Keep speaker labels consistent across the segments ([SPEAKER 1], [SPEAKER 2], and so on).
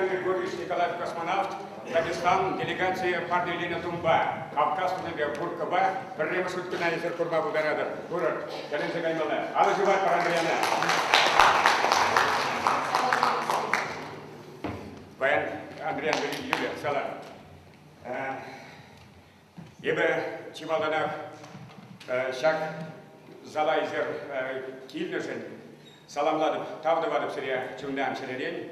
[SPEAKER 1] Михаил Григорьевич Николаев космонавт Дагестан делегацийӗ парнеленӗ тумпа, Кавказ тумӗпе, курткӑпа пӗрремӗш хут кӑна эсир курма пултаратӑр. Курӑр, тӗлӗнсе каймалла. Алӑ ҫупатпӑр Андриана. Паян Андриян Юлия, салам. Эпӗ чи малтанах ҫак зала эсир килнӗшӗн саламлатӑп, тав тӑватӑп сире чунтан чӗререн.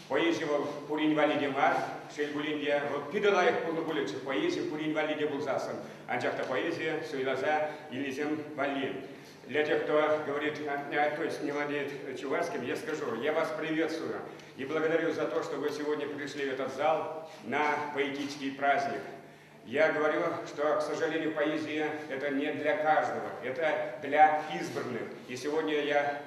[SPEAKER 1] Поэзи вӑл пурин валли те мар, шел пулин те, вӑл питӗ лайӑх пулнӑ пулӗччӗ, поэзи пурин валли те пулсассӑн. Анчах та поэзи суйласа илнисем валли. Для тех, кто говорит, то есть не владеет чувашским, я скажу, я вас приветствую и благодарю за то, что вы сегодня пришли в этот зал на поэтический праздник. Я говорю, что, к сожалению, поэзия – это не для каждого, это для избранных. И сегодня я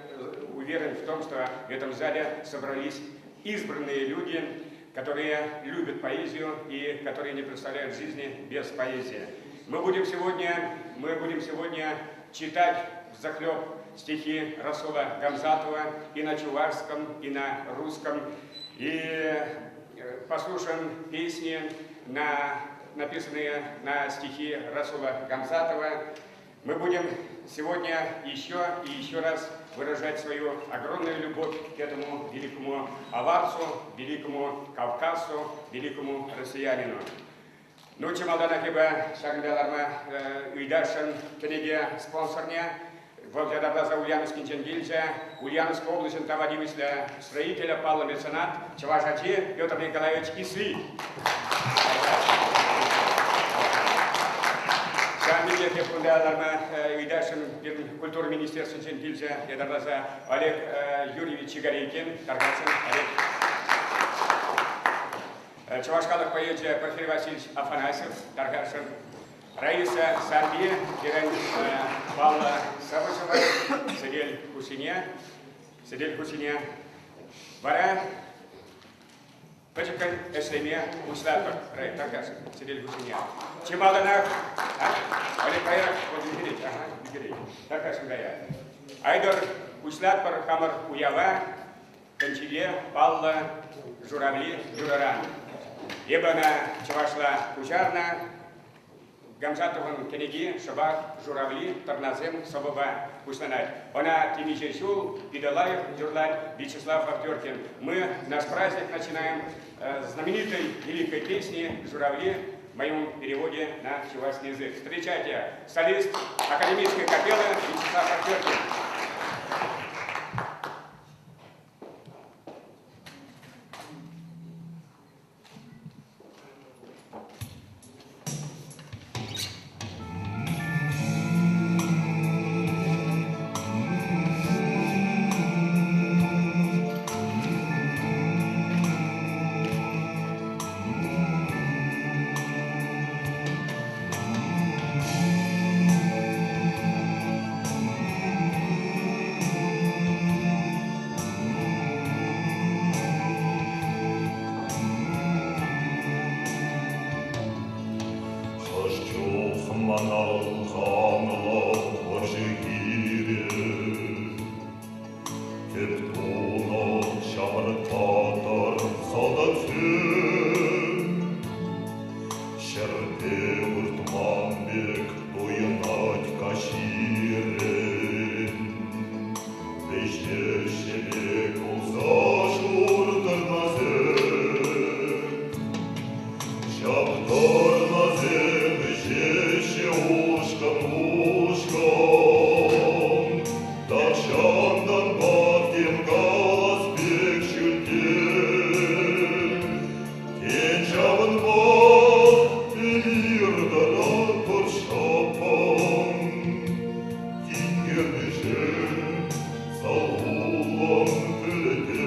[SPEAKER 1] уверен в том, что в этом зале собрались избранные люди, которые любят поэзию и которые не представляют жизни без поэзии. Мы будем сегодня читать взахлеб стихи Расула Гамзатова и на чувашском, и на русском, и послушаем песни, написанные на стихи Расула Гамзатова. Мы будем сегодня еще и еще раз выражать свою огромную любовь к этому великому аварцу, великому кавказцу, великому россиянину. Ну, чи малтанах эпӗ ҫакӑнта ларма ыйтасшӑн кӗнеке спонсорне. Вӑл ятарласа Ульяновскинчен килчӗ. Ульяновск облаҫӗн тава тивӗҫлӗ строителӗ, паллӑ меценат, чӑваш ачи Петр Николаевич Кисли. Ҫавӑн пекех эп кунта ларма ыйтасшӑн пирӗн культура министерствинчен килчӗ ятарласа Олег Юрьевич Чигарейкин. Тархасшӑн, Олег. Чӑваш халӑх поэчӗ Порфирий Васильевич Афанасьев, тархасшӑн. Раиса Сарпи пирӗн паллӑ сӑвӑҫӑмӑр сӗтел хушшине, сӗтел хушшине вара пӗчӗккӗн ӗҫлеме пуҫлатпӑр, тархасшӑн, сӗтел хушшине. Чи малтанах Олег каярах вӑл ӳкерет, ага, ӳкерет. Тархасшӑн кая. Айтӑр пуҫлатпӑр хамӑр уява. Тӗнчипе паллӑ Журавли юрӑран. Эпӗ ӑна чӑвашла куҫарнӑ. Гамзатовӑн кӗнеки шӑпах «Журавли тӑрнасем» сӑвӑпа пуҫланать. Ӑна темиҫе ҫул питӗ лайӑх юрлать Вячеслав Авдеркин. Мы наш праздник начинаем с знаменитой великой песни «Журавли» в моем переводе на чувашский язык. Встречайте, солист академической капеллы Вячеслав Авдеркин.
[SPEAKER 2] Хӑш чух мана ылханлӑ вӑрҫӑ хирӗ Тӗп тунӑ ҫамрӑк паттӑр салтаксем. Ҫӗрте выртман пек туйӑнать каҫ-ирӗн. Вӗҫеҫҫӗ пек пулса шур тӑрнасем. Ҫак тӑрнасем вӗҫеҫҫӗ ушкӑн-ушкӑн. Тахҫантанпа тем калас пек ҫӳлтен. Тен, ҫавӑнпа эпир тӑратпӑр шӑппӑн. Тинкернӗҫем салхуллӑн пӗлӗте.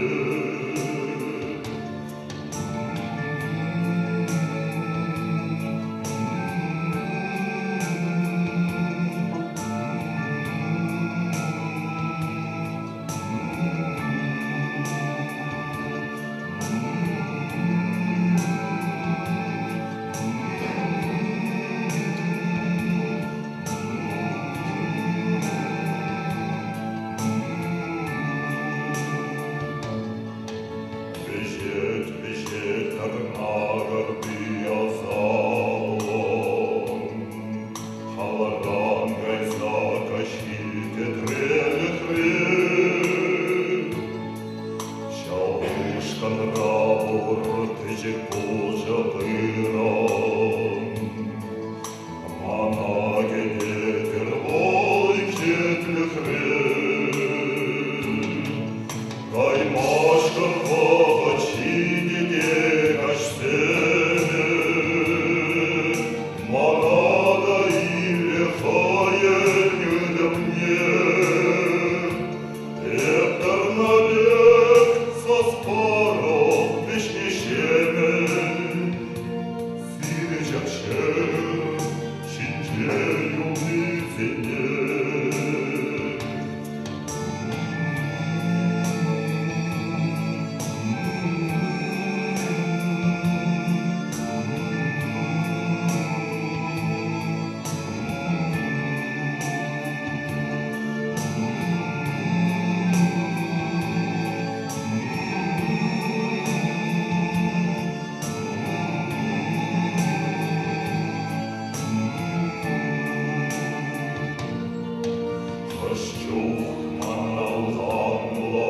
[SPEAKER 2] Чух манра ылханлӑ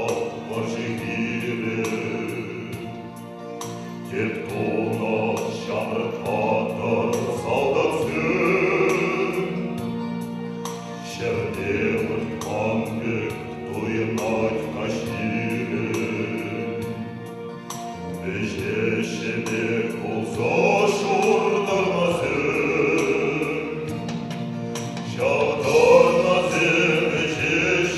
[SPEAKER 2] вӑрҫӑ хирӗ. Тӗп тунӑ ҫамрӑк паттӑр салтаксем. Ҫӗрте выртман пек туйӑнать каҫхире. Вӗҫеҫҫӗ пек пулса шур тӑрнасем. Ҫав тӑрнасем вӗҫеҫҫӗ.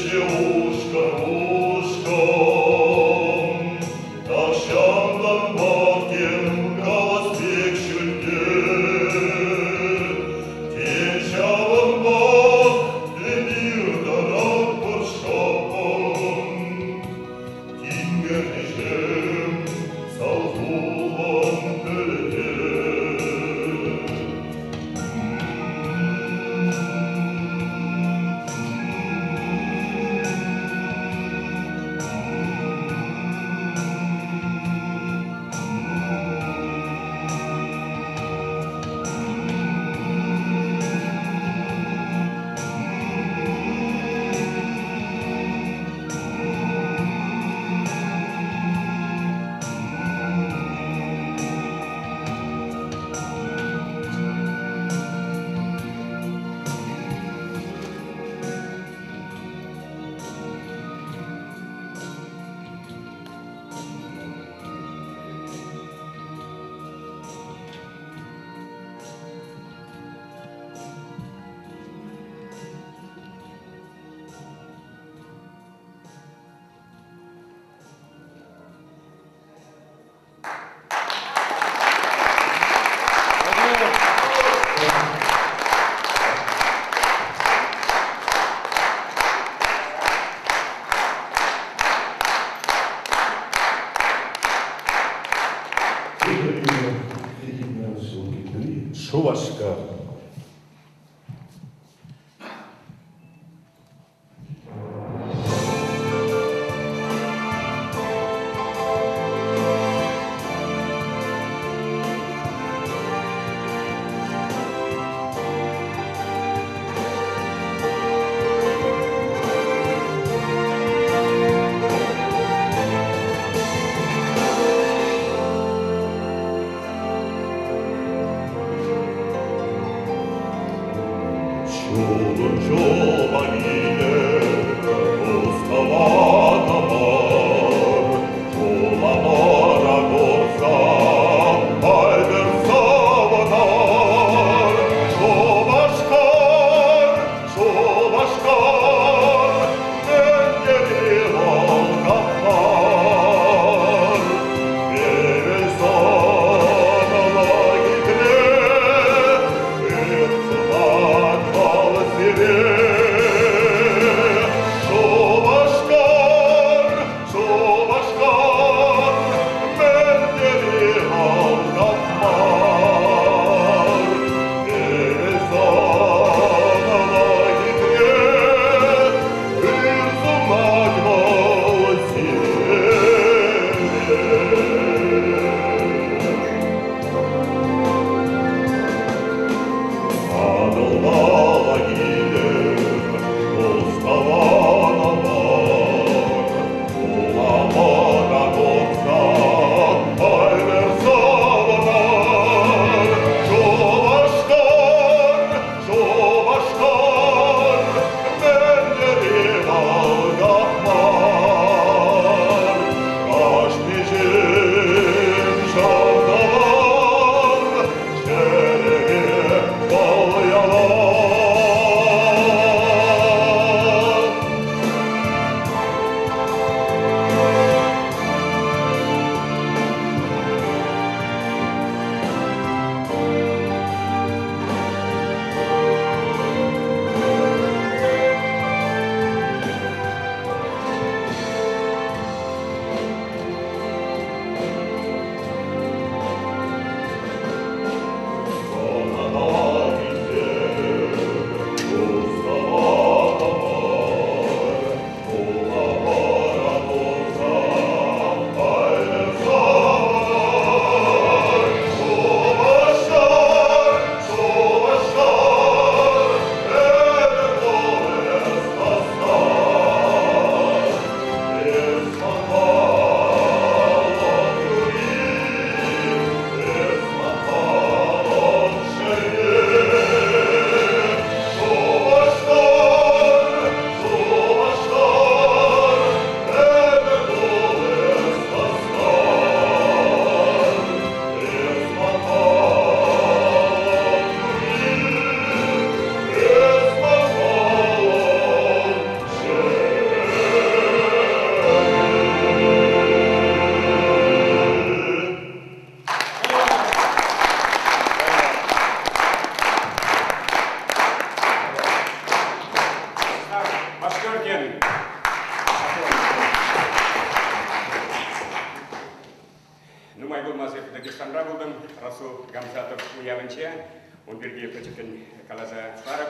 [SPEAKER 1] Расул Гамзатов уявӗнче. Ун пирки пӗчӗккӗн каласа парӑп.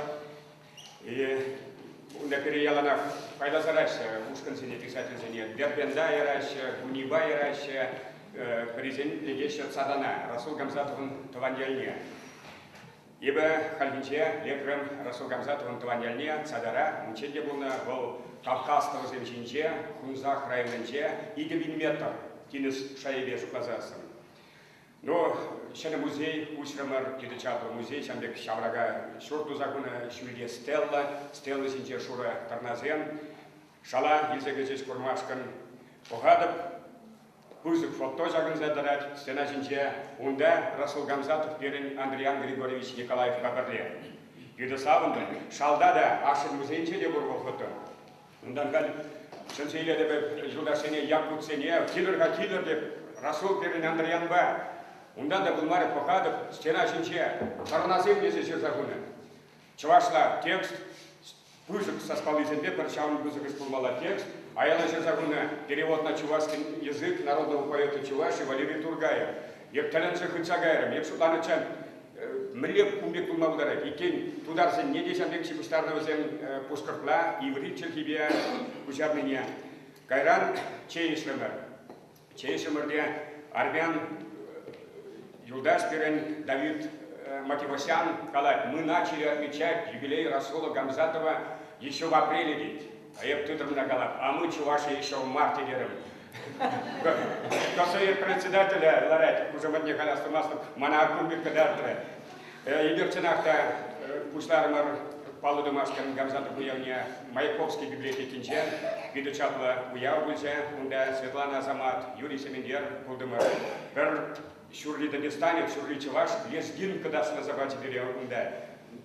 [SPEAKER 1] И унта пире яланах пайласараҫҫӗ ушкӑнсене, писательсене. Дербенда яраҫҫӗ, Гуниба яраҫҫӗ, пӗрисен лекеҫҫӗ Сатана, Расул Гамзатовӑн тӑван ялне. Эпӗ хальхинче лекрӗм Расул Гамзатовӑн тӑван ялне, Сатара, унччен те пулнӑ. Вӑл Кавказ тӑвӗсем ҫинче, Хунсах районӗнче 2000 метр тинӗс шайӗпе шутласассӑн. Ну, ҫӗнӗ музей уҫрӑмӑр, питӗ чаплӑ музей, ҫавӑн пек ҫаврака ҫурт туса хунӑ, ҫӳлте стелла, стелла ҫинче шурӑ тӑрнасем. Шала илсе кӗчӗҫ курмашкӑн. Пӑхатӑп, пысӑк фото ҫакӑнса тӑрать стена ҫинче. Унта Расул Гамзатов пирӗн Андриан Григорьевич Николаевпа пӗрле. Питӗ савӑнтӑм. Шалта та, ашшӗн музейӗнче те пур вӑл фото. Унтан халь чӗнсе илетӗп юлташсене, якутсене, килӗр-ха, килӗр теп, Расул пирӗн Андрианпа. Унтан та пулмарӗ, пӑхатӑп, стена ҫинче тӑрнасем тесе ҫырса хунӑ. Чӑвашла текст пысӑк саспаллисемпе пӗр ҫавӑн пысӑкӑш пулмалла текст. Аяла ҫырса хунӑ перевод на чувашский язык народного поэта Чувашии Валерий Тургая. Эп тӗлӗнсе хытса кайрӑм. Эп шутланӑччӗ, мӗнле кун пек пулма пултарать? Иккен, тутарсенне те ҫав пек ҫыпӑҫтарнӑ вӗсем пушкӑртла, иврит чӗлхипе куҫарнине. Кайран чей ӗҫрӗмӗр. Чей ӗҫрӗмӗр те армян юлташ пирӗн Давид Матевосян калать, мы начали отмечать юбилей Расула Гамзатова еще в апреле тет. А эп тытрӑм та калап, а мы чуваши еще в марте терӗм. Госсовет председателӗ ларать, хушаматне халь астумастӑп, мана кун пек кӑтартрӗ. Эпир чӑнах та пуҫларӑмӑр паллӑ тумашкӑн Гамзатов уявне Маяковский библиотекинче. Питӗ чаплӑ уяв пулчӗ. Унта Светлана Асамат, Юрий Сементер пултӑмӑр. Пӗр ҫурри дагестанец, ҫурри чӑваш лезгинка та сӑнаса пачӗ пире унта.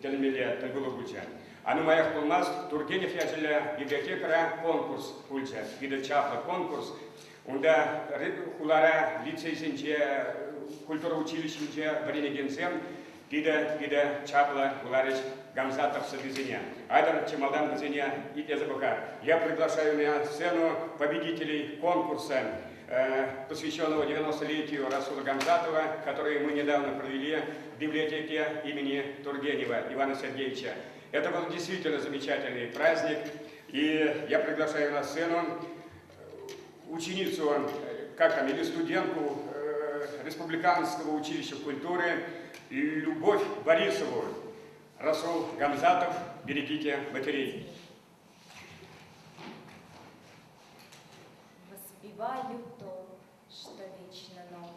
[SPEAKER 1] Тӗлӗнмелле тӗлпулу пулчӗ. А нумаях пулмасть Тургенев ячӗллӗ библиотекӑра конкурс пулчӗ. Питӗ чаплӑ конкурс. Унта хулара, лицейсенче, культура училищинче вӗренекенсем питӗ-питӗ чаплӑ вуларӗҫ Гамзатов сӑввисене. Айтӑр чи малтан вӗсене итлесе пӑхар. Я приглашаю на сцену победителей конкурса, посвященного 90-летию Расула Гамзатова, который мы недавно провели в библиотеке имени Тургенева Ивана Сергеевича. Это был действительно замечательный праздник, и я приглашаю на сцену ученицу, как там, или студентку Республиканского училища культуры Любовь Борисову. Расул Гамзатов, берегите матерей.
[SPEAKER 3] Воспеваю то, что вечно ново.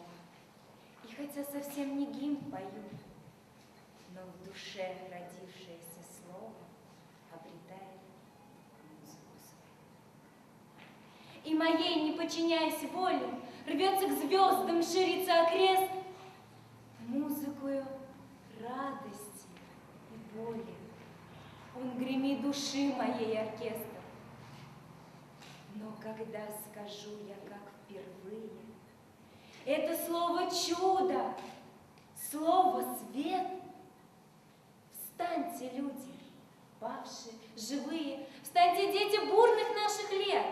[SPEAKER 3] И хотя совсем не гимн пою, но в душе родившееся слово обретает музыку свою. И моей, не подчиняясь воле, рвется к звездам, ширится окрест, музыкою радости и боли. Он гремит души моей оркестр. Но когда скажу я, как впервые, это слово чудо, слово свет, встаньте, люди, павшие, живые, встаньте, дети бурных наших лет,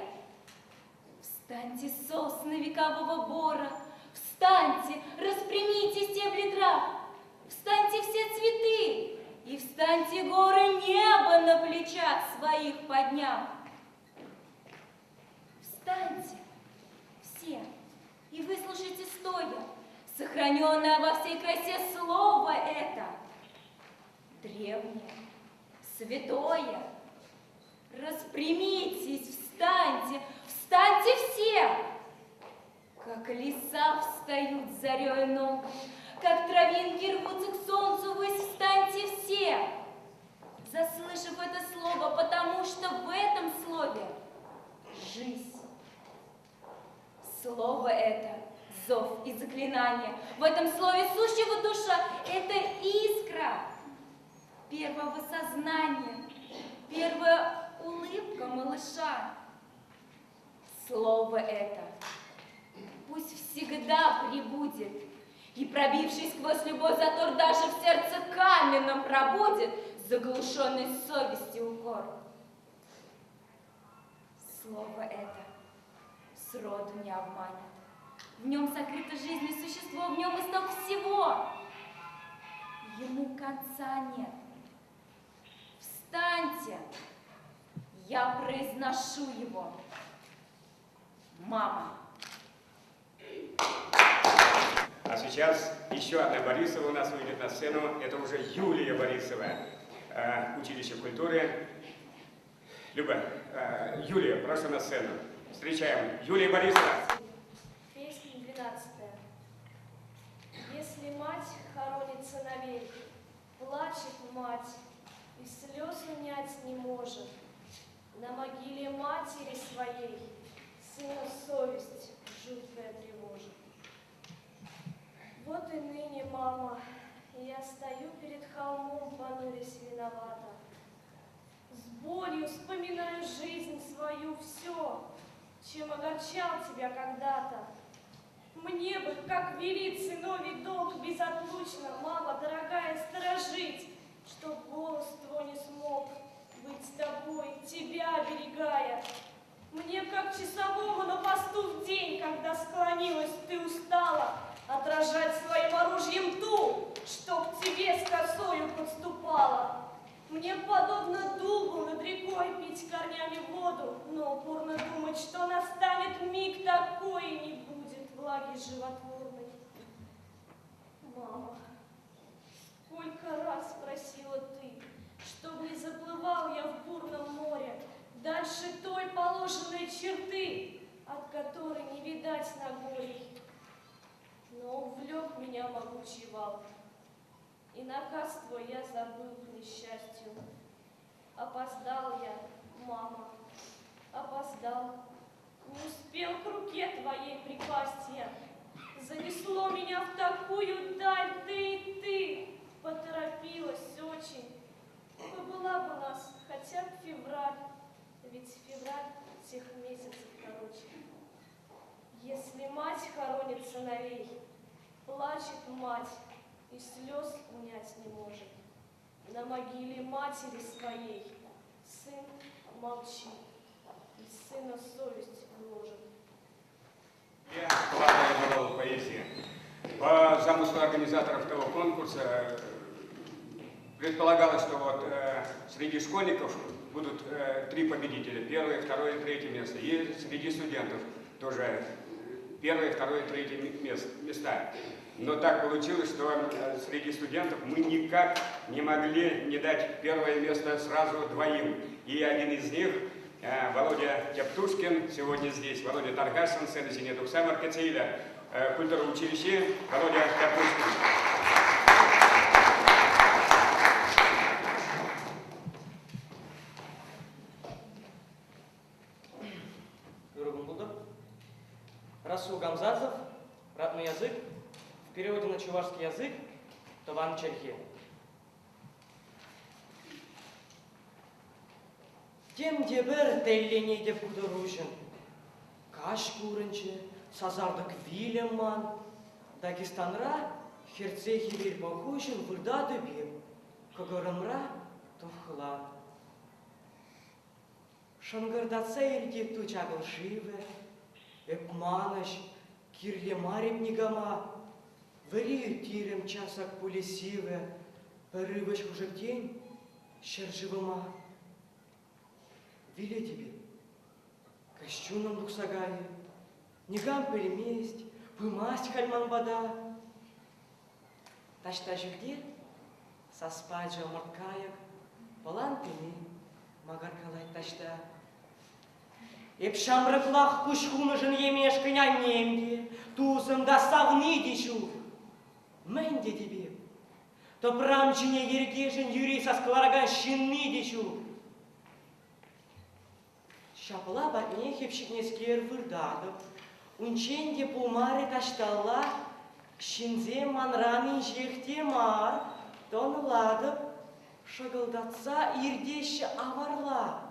[SPEAKER 3] встаньте, сосны векового бора, встаньте, распрямите стебли трав, встаньте все цветы и встаньте горы неба на плечах своих подняв. Встаньте все и выслушайте стоя, сохраненное во всей красе слово это, древнее, святое. Распрямитесь, встаньте, встаньте все! Как леса встают зарею ног, как травинки рвутся к солнцу, вы встаньте все! Заслышав это слово, потому что в этом слове жизнь. Слово это — зов и заклинание. В этом слове сущего душа — это искра первого сознания, первая улыбка малыша. Слово это пусть всегда пребудет, и, пробившись сквозь любой затор, даже в сердце каменном пробудет заглушенный совести укор. Слово это сроду не обманет. В нем сокрыто жизнь и существо, в нем исток всего. Ему конца нет. Встаньте! Я произношу его. Мама.
[SPEAKER 1] А сейчас еще одна Борисова у нас выйдет на сцену. Это уже Юлия Борисова, училище культуры. Люба, Юлия, прошу на сцену. Встречаем Юлия Борисова.
[SPEAKER 4] Песня 12. Если мать хоронит сыновей, плачет мать и слез унять не может. На могиле матери своей сына совесть жуткая тревожит. Вот и ныне, мама, я стою перед холмом, понурясь виновата. С болью вспоминаю жизнь свою, все, чем огорчал тебя когда-то. Мне бы, как велит сыновий долг, безотлучно, мама дорогая, сторожить, чтоб голос твой не смог быть с тобой, тебя оберегая. Мне, как часовому на посту в день, когда склонилась, ты устала, отражать своим оружием ту, что к тебе с косою подступала. Мне подобно дубу над рекой пить корнями воду, но упорно думать, что настанет миг такой, и не будет влаги животворной. Мама, сколько раз просила ты, чтоб не заплывал я в бурном море, дальше той положенной черты, от которой не видать нагорий. Но увлек меня могучий вал, и наказ твой я забыл к несчастью. Опоздал я, мама, опоздал. Не успел к руке твоей припасть я. Занесло меня в такую даль, ты и ты поторопилась очень. Побыла бы нас хотя бы февраль, ведь февраль всех месяцев короче. Если мать хоронит сыновей, плачет мать и слез унять не может. На могиле матери своей сын молчит, и сына совесть гложет.
[SPEAKER 1] Я главная была поэзия. По замыслу организаторов того конкурса предполагалось, что среди школьников будут 3 победителя. Первое, второе и третье место. И среди студентов тоже первое, второе, третье места. Но так получилось, что среди студентов мы никак не могли не дать первое место сразу двоим. И один из них, Володя Тяптушкин, сегодня здесь. Володя Таргашин, сын Зине Дуксамар Кацеиля, культура училище, Володя Тяптушкин.
[SPEAKER 5] Расул Гамзатов, родной язык, в переводе на чувашский язык, Тӑван чӗлхе. Тем те пӗр тӗлленетӗп кутӑруҫӑн. Каҫ курӑнчӗ, сасартӑк вилӗм ман. Дагестанра хӗртсе хӗвел пӑхуҫӑн выртатӑп эп, кӑкӑрӑмра тӑхлан. Шӑнкӑртатса иртет ту чакӑл шывӗ, эп манӑҫ, кирлӗ мар эп никама. Вӗри тирӗм часах пулӗ сивӗ, пӗр ывӑҫ хушӑктен ҫӗршывӑма. Вилетӗп эп, каҫ чунӑм тухса кайӗ, никам пӗлмест, пымасть халь ман пата. Таҫта ҫӳлте сас пачӗ ӑмӑрткайӑк, пӑлан тени макӑркалать таҫта. Эп ҫамрӑклах куҫ хунӑшӑн йӗмешкӗн аннем те, тусӑм та, савни те ҫук. Мӗн тетӗп эп? Тӑпрам ҫине йӗркешӗн юри сас кӑларакан ҫынни те ҫук. Ҫапла патне хӗп ҫитнӗскер выртатӑп. Унччен те пулмарӗ таҫталла, ҫынсем манран инҫех те мар, тӑнлатӑп, шӑкӑлтатса иртеҫҫӗ аварла.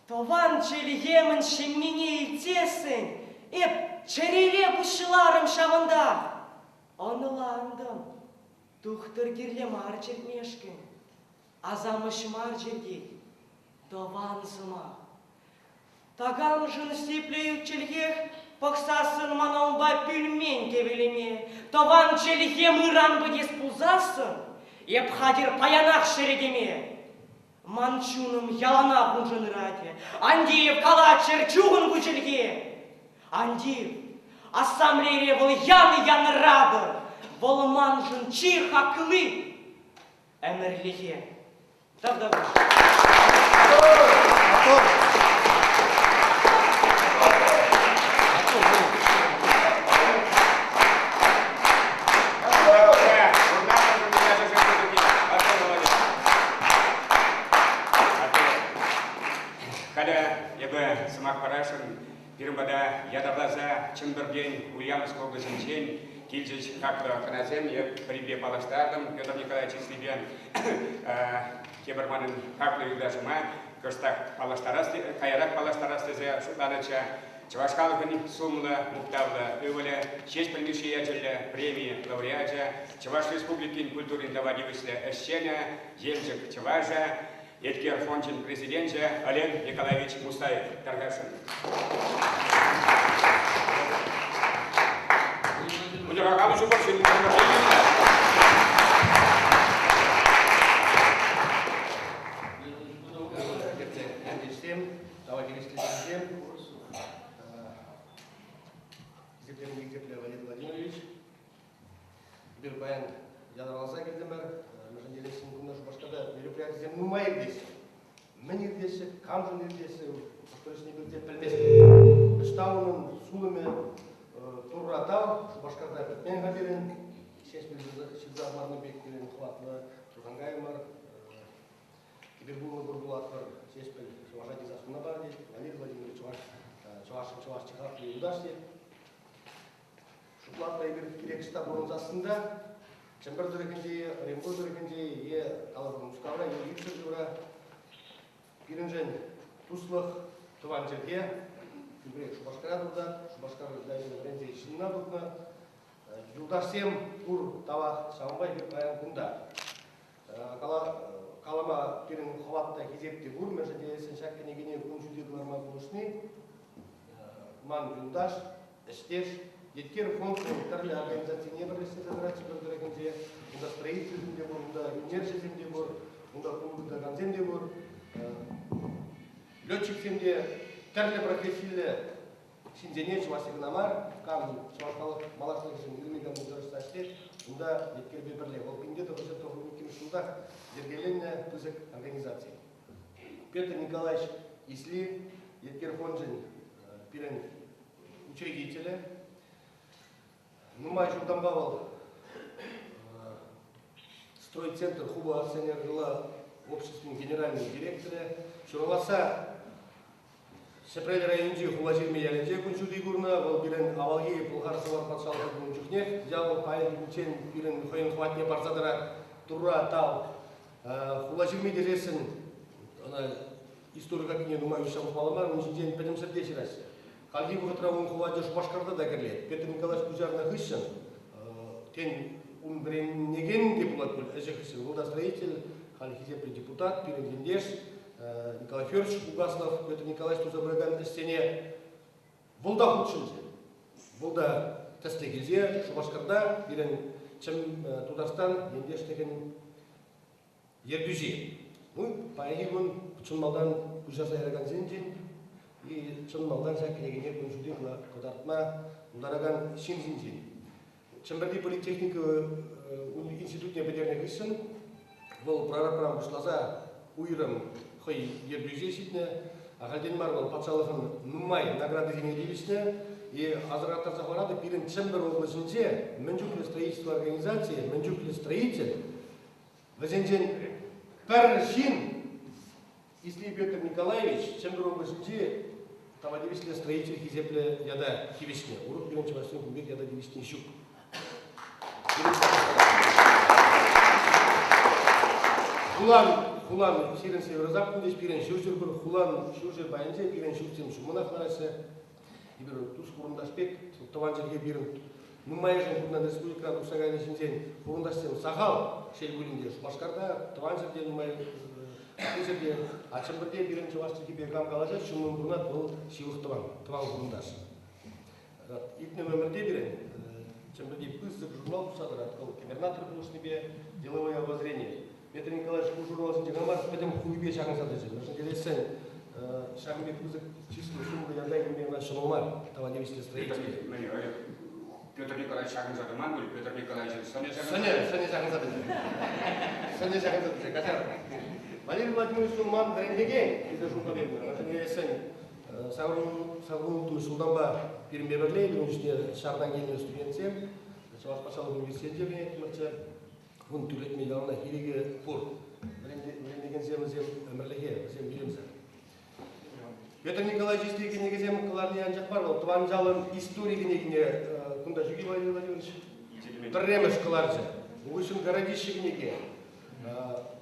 [SPEAKER 5] Тӑван чӗлхемӗн ҫеммине илтсессӗн эп чӗрере пуҫларӑм ҫавӑнта. Ӑнлантӑм, тухтӑр кирлӗ мар чӗртмешкӗн. Асамӑҫ мар чӗртет, тӑван сӑмах. Такамшӑн сиплӗ ют чӗлхех. Пӑхсассӑн мана унпа пӳлмен тӗвӗлеме. Тӑван чӗлхем ыран пӗтес пулсассӑн, эп хатӗр паянах ҫӗретеме. Ман чунӑм яланах уншӑн ыратӗ. Ан тив, калаччӑр чухӑн ку чӗлхе. Ан тив, ассамблейре вӑл ян янратӑр. Вӑл маншӑн чи хакли ӗмӗрлӗхе. Тавтапуҫ.
[SPEAKER 1] Халӗ эпӗ сӑмах парасшӑн пирӗн пата ятарласа Чӗмпӗртен, Ульяновск облаҫӗнчен килчӗҫ хаклӑ хӑнасем. Эп пӗринпе паллаштартӑм Петр Николаевич Ислипе. Тепӗр манӑн хаклӑ юлташӑма кӑштах паллаштарас, каярах паллаштарас тесе шутланӑччӗ. Чӑваш халӑхӗн сумлӑ, мухтавлӑ ывӑлӗ, Ҫеҫпӗл Мишши ячӗллӗ преми лауреачӗ, Чӑваш Республикин культурин тава тивӗҫлӗ ӗҫченӗ, Елчӗк чӑвашӗ, Еткер фончӗн президенчӗ Олег Николаевич Мустаев тархасшӑн.
[SPEAKER 6] Тава тивӗҫлӗ ҫынсем, хисепленӗ хисеплӗ Валерий Владимирович, эпир паян ятарласа килтӗмӗр. Мӗншӗн тесен кунта Шупашкарта мероприятисем нумай иртеҫҫӗ. Мӗн иртеҫҫӗ, камшӑн иртеҫҫӗ, хӑш-пӗр пӗлсе пӗлместпӗр. Ӑҫта унӑн сулӑмӗ, Турра тав, Шупашкарта пӗтмен-ха пирӗн. Ҫеҫпӗл ҫырса хӑварнӑ пек пирӗн хӑватлӑ Хусанкай мар. Эпир пулнӑ пур пулатпӑр, Ҫеҫпӗл чӑваша тесе сунна пар тет, Валерий Владимирович чӑваш, чӑвашӑн чӑваш чӑхаплӑ юлташ тет. Шутлатпӑр эпир кирек ӑҫта пурӑнсассӑн та, Чӗмпӗр тӑрӑхӗнче е Оренбург тӑрӑхӗнче е калӑпӑр Мускавра е ют ҫӗршывра пирӗншӗн туслӑх, тӑван чӗлхе, тӳперех Шупашкара туртать, Шупашкар вӗренсе ҫынна тухнӑ. Юлташсем пур тавах, ҫавӑнпа эпир паян кунта. Калама пирӗн хӑват та хисеп те пур, мӗншӗн тесен ҫак кӗнекене кун ҫути кӑларма пулӑшни ман юлташ, ӗҫтеш, Еткер фондӑн тӗрлӗ организацине пӗрлештерсе тӑрать Чӗмпӗр тӑрӑхӗнче. Унта строительсем те пур, унта ӳнерҫӗсем те пур, унта пулӑ тытакансем те пур, летчиксем те, тӗрлӗ профессиллӗ Ҫынсене чӑвашсем кӑна мар, кам чӑваш халӑх малашлӑхӗшӗн ырми-канми тӑрӑшса ӗҫлет, унта Еткерпе пӗрле вӑл 1992 ҫултах йӗркеленнӗ пысӑк организаци. Петр Николаевич Исли Еткер фончӗн пирӗн учредителӗ. Нумай ҫултанпа вӑл Стройцентр хупӑ акционерлӑ обществин генеральнӑй директорӗ. Ҫураласса Ҫӗпрел районӗнчи Хулаҫырми ялӗнче кун ҫути курнӑ. Вӑл пирӗн авалхи Пӑлхар-Сӑвар патшалӑхӗ пулнӑ чухнех ял пайӗнчен пирӗн хӑйӗн хӑватне парса тӑрать. Турра тав. Хулаҫырми тесессӗн ӑна истори картине нумай уҫса пӑхмалла мар, ун ҫинчен пӗтӗм ҫӗрте ҫыраҫҫӗ. Хальхи вӑхӑтра ун хӑвачӗ Шупашкарта та кӗрлет. Петр Николаевич пуҫарнӑ хыҫҫӑн, тен, ун вӗренекен те пулать пуль ӗҫӗ хыҫҫӑн. Вӑл та строитель, халь хисеплӗ депутат, пирӗн ентеш. Николай Федорович Угаслов, Петр Николаевич туса пыракан ӗҫсене вӑл та хутшӑнчӗ. Вӑл та тӗслӗх илсе Шупашкарта пирӗн чӑн Тутарстан ентешлӗхӗн ертӳҫи. Ну, паянхи кун чӑн малтан пуҫарса яракансенчен и чӑн малтан ҫак кӗнекене кун ҫути кӑтартма пултаракан ҫын ҫинчен. Чӗмпӗрти политехника институтне пӗтернӗ хыҫҫӑн вӑл прорабран пуҫласа уйрӑм хӑй ертӳҫе ҫитнӗ. Ахальтен мар вӑл патшалӑхӑн нумай наградисене тивӗҫнӗ. И асӑрхаттарса хӑваратӑп, пирӗн Чӗмпӗр облаҫӗнче мӗн чухлӗ строительство организацийӗ, мӗн чухлӗ строитель, вӗсенчен пӗр ҫын Ислий Петр Николаевич Чӗмпӗр облаҫӗнчи тава тивӗҫлӗ строитель хисеплӗ ята тивӗҫнӗ. Урӑх пирӗн чӑвашсен кун пек ята тивӗҫни ҫук. Хулан, хулан сирӗн северо-западный пирӗн ҫурҫӗр пур, хулан ҫурҫӗр пайӗнче пирӗн ҫуртсем ҫуммӑнах лараҫҫӗ. Эпир тус хурӑнташ пек, тӑван чӗлхе пирӗн нумайӑшӗн кунтан республикӑран тухса кайнӑ ҫынсен хурӑнташсем сахал, шел пулин те, Шупашкарта тӑван ҫӗрте нумай ытти ҫӗрте, а Чӗмпӗрте пирӗн чӑваш чӗлхипе кам калаҫать, ҫуммӑн пурӑнать, вӑл ҫывӑх тӑван, тӑван хурӑнташ. Иртнӗ номерте пирӗн Чӗмпӗрти пысӑк журнал тухса тӑрать. Вӑл кӗпернатор пулӑшнипе «Деловое обозрение». Петр Николаевич ку журналсенче кӑна мар, пӗтӗм хулипе ҫакӑнса тӑчӗ. Мӗншӗн тесен ҫакӑн пек пысӑк чыслӑ сумлӑ ята илме ӑна ҫӑмӑл мар, тава тивӗҫлӗ строитель.
[SPEAKER 1] Петр Николаевич ҫакӑнса тӑман пуль, Петр Николаевичӑн сӑнӗ ҫакӑнса
[SPEAKER 6] Сӑнӗ, сӑнӗ ҫакӑнса тӑчӗ. Сӑнӗ ҫакӑнса тӑчӗ, каҫар. Валерий Владимирович ман вӗрентекен тесе шутлап эпӗ. Мӗншӗн тесен Саккун ҫултанпа пирӗнпе пӗрле ун ӗҫне ҫартан килнӗ студентсем Чӑваш патшалӑх университетӗнче вӗренеттӗмӗрччӗ. Ун тӳрлетме яланах ирӗкӗ пур. Вӗрентекенсем вӗсем ӗмӗрлӗхе, вӗсем вилӗмсӗр. Петр Николаевич истори кӗнекисем кӑларни анчах мар, вӑл тӑван ялӑн истори кӗнекине кунта ҫук-и, Владимир Владимирович? Пӗрремӗш кӑларчӗ. Ун хыҫҫӑн Городище кӗнеке.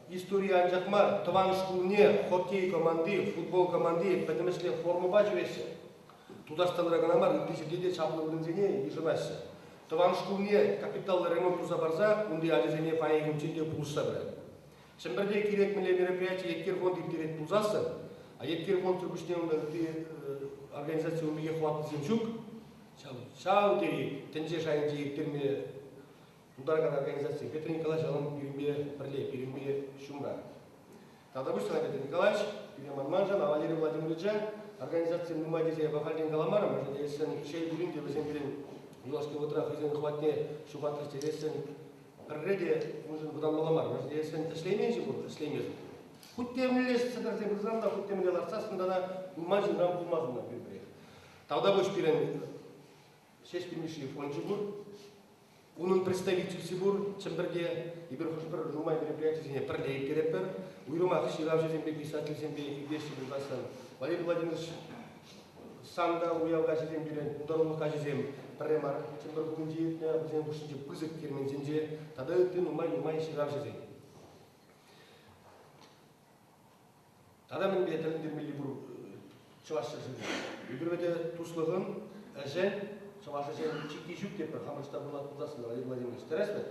[SPEAKER 6] Истори анчах мар, тӑван шкулне хоккей команди, футбол команди пӗтӗмӗшле формӑпа ҫӳреҫҫӗ. Тутарстанра кӑна мар, ытти ҫӗрте те чаплӑ вырӑнсене йышӑнаҫҫӗ. Тӑван шкулне капиталлӑ ремонт туса парса унти ачасене паянхинчен те пулӑшса пырать. Чӗмпӗрте кирек мӗнле мероприяти Еткер фонд ирттерет пулсассӑн, а Еткер фондсӑр пуҫне унта ытти организаци ун пекех хӑватлисем ҫук, ҫав, ҫав тери тӗнче шайӗнче ирттерме Пултаракан организаци Петр Николаевич ялан пирӗнпе пӗрле, пирӗнпе ҫумра. Тавтапуҫ сана, Петр Николаевич, пире манманшӑн, а Валерий Владимировича организаци нумай тесе эпӗ ахальтен каламарӑм, мӗншӗн тесен шел пулин те вӗсем пирӗн юлашки вӑхӑтра хӑйсен хӑватне ҫухатрӗҫ тесессӗн пӗрре те уншӑн вӑтанмалла мар, мӗншӗн тесен ӗҫлеймен-ши вӑл, ӗҫлеймесӗр. Хуть те мӗнле сӗтӗрсе пырсан та, хуть те мӗнле лартсассӑн та пулман ҫынран пулман унта пӳртрех. Тавтапуҫ пирӗн Ҫеҫпӗл Мишши фончӗ пур. Унӑн представительстви пур Чӗмпӗрте. Эпир хӑш-пӗр нумай мероприятисене пӗрле ирттеретпӗр. Уйрӑмах ҫыравҫӑсемпе, писательсемпе иртеҫҫӗ пулсассӑн. Валерий Владимирович сан та уяв каҫӗсем пирӗн, пултарулӑх каҫӗсем пӗрре мар Чӗмпӗр хулинче иртнӗ, вӗсен хушшинче пысӑк керменсенче тата ытти нумай-нумай ҫыравҫӑсем. Тата мӗнпе тӗлӗнтермелли пур чӑваш ҫӗршывӗ? Эпир вӗтӗ туслӑхӑн ӗҫӗ чӑваш ӗҫӗн чикки ҫук тетпӗр, хамӑр ӑҫта пурӑнать пулсассӑн, Владимир Владимирович, тӗрӗс вӗт?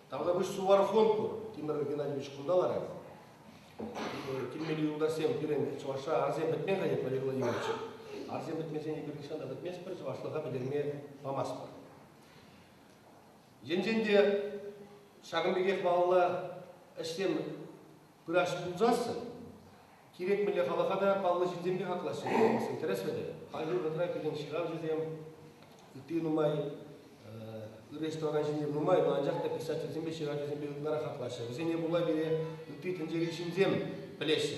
[SPEAKER 6] Тавтапуҫ Сувар фонд пур, Тимӗр Геннадьевич кунта ларать. Килмелли юлташсем пирӗн чӑвашра арсем пӗтмен-ха тет Валерий Владимирович. Арсем пӗтмесен эпир нихҫан та пӗтместпӗр, чӑвашлӑха пӗтерме памастпӑр. Енчен те ҫакӑн пекех малалла ӗҫсем Пыраҫ пулсассӑн, кирек мӗнле халӑха та паллӑ ҫынсемпе хаклаҫҫӗ. Тӗрӗс вӗт. Хальхи вӑхӑтра пирӗн ҫыравҫӑсем, ытти нумай ырӑ ӗҫ тӑвакан ҫынсем нумай, но анчах та писательсемпе ҫыравҫӑсемпе ытларах хаклаҫҫӗ. Вӗсене пула пире ытти тӗнчери ҫынсем пӗлеҫҫӗ.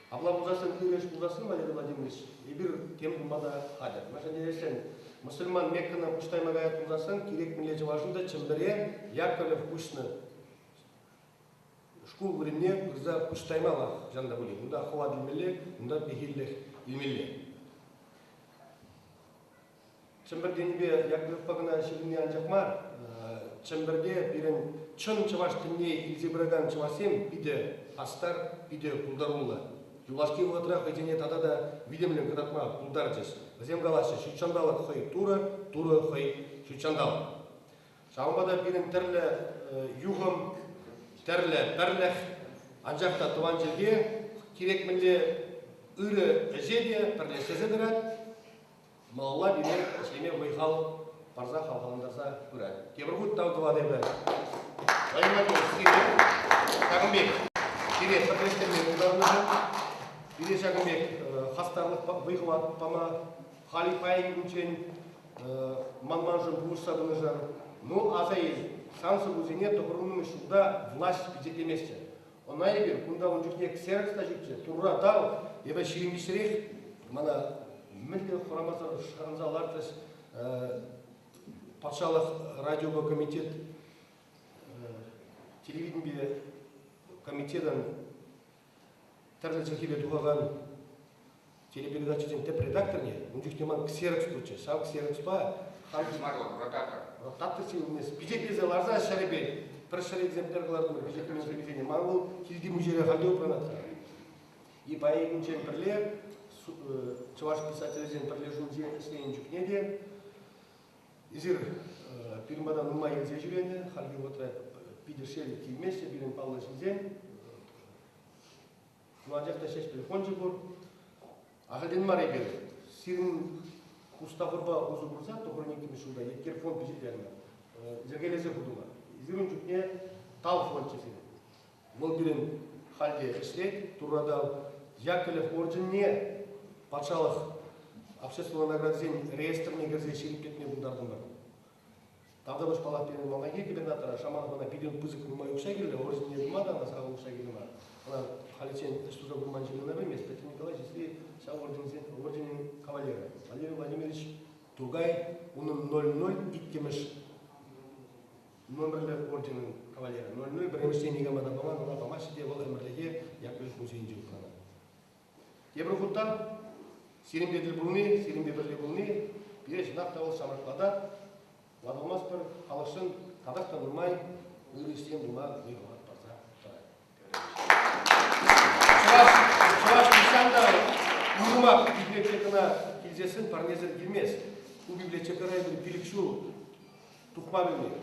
[SPEAKER 6] Апла пулсассӑн ырӑ ӗҫ пулсассӑн, Валерий Владимирович, эпир тем тума та хатӗр. Мӗншӗн тесен мӑсӑльман Меккӑна пуҫ тайма каять пулсассӑн, кирек мӗнле чӑвашӑн та Чӗмпӗре Яковлев уҫнӑ Шкул вырӑнне пырса пуҫ таймаллах хӑҫан та пулин. Унта хӑват илмелле, унта пехиллӗх илмелле. Чӗмпӗр тенипе Яковлевпа кӑна ҫыхӑнни анчах мар, Чӗмпӗрте пирӗн чӑн чӑваш тӗнне илсе пыракан чӑвашсем питӗ хастар, питӗ пултаруллӑ. Юлашки вӑхӑтра хӑйсене тата та витӗмлӗн кӑтартма пултарчӗҫ. Вӗсем калаҫҫӗ, ҫутҫанталӑк хӑй Турӑ, Турӑ хӑй ҫутҫанталӑк. Ҫавӑнпа та пирӗн тӗрлӗ юхӑм, тӗрлӗ пӗрлӗх, анчах та тӑван чӗлхе кирек мӗнле ырӑ ӗҫе те пӗрлештерсе тӑрать, малалла пире ӗҫлеме вӑй-хал парса хавхалантарса пырать. Тепӗр хут тав тӑватӑп эпӗ. Владимир Владимирович, сире ҫакӑн пек пире пӗрлештерме пултарнӑшӑн, пире ҫакӑн пек хастарлӑх вӑй-хӑват пама халь паян кунччен манманшӑн пулӑшса пынӑшӑн. Ну, аса ил, сан сӑввусене тӑхӑрвуннӑмӗш ҫулта власть пичетлеместчӗ. Ӑна эпир кунта ун чухне ксерокс та ҫукчӗ. Турра тав, эпӗ 23-рех мана мӗнле хӑрамасӑр шӑранса лартрӗҫ патшалӑх радиопа комитет телевиденипе комитетӑн тӗрлӗ чӗлхепе тухакан телепередачӑсен тӗп редакторне ун чухне ман ксерокс пулчӗ. Ҫав ксерокспа хам
[SPEAKER 1] ротатор.
[SPEAKER 6] Ротатор силнес. Пичетлесе ларса ҫӗрӗпе пӗр ҫӗр экземпляр кӑлартӑмӑр пичетлемен сӑввисене. Ман вӑл килти музейре халь те упранать-ха. И паянхинчен пӗрле чӑваш писателӗсен пӗрлешӳнче ӗҫленӗ чухне те эсир пирӗн пата нумай илсе ҫӳренӗ. Хальхи вӑхӑтра питӗ шел килмеҫҫӗ пирӗн паллӑ ҫынсем. Ну, анчах та Ҫеҫпӗл фончӗ пур. Ахальтен мар эпир. Сирӗн Кустахурпа усӑ курса тӑхӑрниккӗмӗш ҫулта Еткер фонд пичетленӗ. Йӗркелесе хутӑмӑр. Эсир ун чухне Тав фончӗ сирӗн. Вӑл пирӗн халь те ӗҫлет. Турра тав. Яковлев орденне патшалӑх обществӑлла наградисен реестрне кӗрсе ҫирӗплетме пултартӑмӑр. Тавтапуҫ паллах пирӗн малтанхи губернатора Шаманов ӑна питӗ пысӑк нумай укҫа кирлӗ, орденне тума та ӑна сахал укҫа кирлӗ мар. Ӑна халиччен ӗҫ туса курман ҫын ӑна пӗлмест. Петр Николаевич Ислеев ҫав орденсен орденӗн кавалерӗ. Валерий Владимирович Тургай унӑн 002-мӗш номерлӗ орденӗн кавалерӗ. 00 пӗрремӗшне никама та паман, ӑна памаҫҫӗ те вӑл ӗмӗрлӗхе Яковлев музейӗнче упранать. Тепӗр хута сирӗнпе тӗл пулни, сирӗнпе пӗрле пулни пире чӑнах та вӑл ҫамрӑклатать, ватӑлмастпӑр, халӑхшӑн татах та нумай ырӑ ӗҫсем тума вӑй-хӑват парса тӑрать. Чӑваш, чӑваш нихҫан та уйрӑмах библиотекӑна килсессӗн парнесӗр килмест. Ку библиотекӑра эпир 5 ҫул тухма пӗлмен.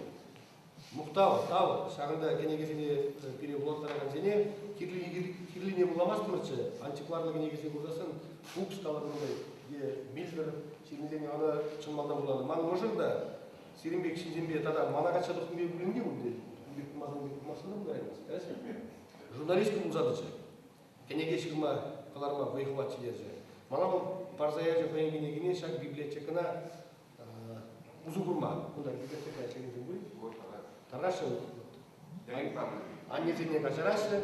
[SPEAKER 6] Мухтав, тав ҫакӑнта кӗнекесене пире вулаттаракансене кирлине вуламастӑмӑрччӗ. Антикварлӑ кӗнекесене курсассӑн Фукс каланӑ е Миллер ҫырнисене ӑна чӑн малтан вуланӑ. Ман мӑшӑр та сирӗн пек ҫынсемпе тата мана качча тухнипе пулин те пуль тет. Ун пек пулмасан ун пек пулмасса та пултараймасть. Журналистка пулса тӑчӗ. Кӗнеке ҫырма, кӑларма вӑй-хӑват ҫитерчӗ. Мана вӑл парса ячӗ хӑйӗн кӗнекине ҫак библиотекӑна усӑ курма. Кунта библиотека ӗҫлекенсем пуль. Тархасшӑн. Аннесене каҫараҫҫӗ.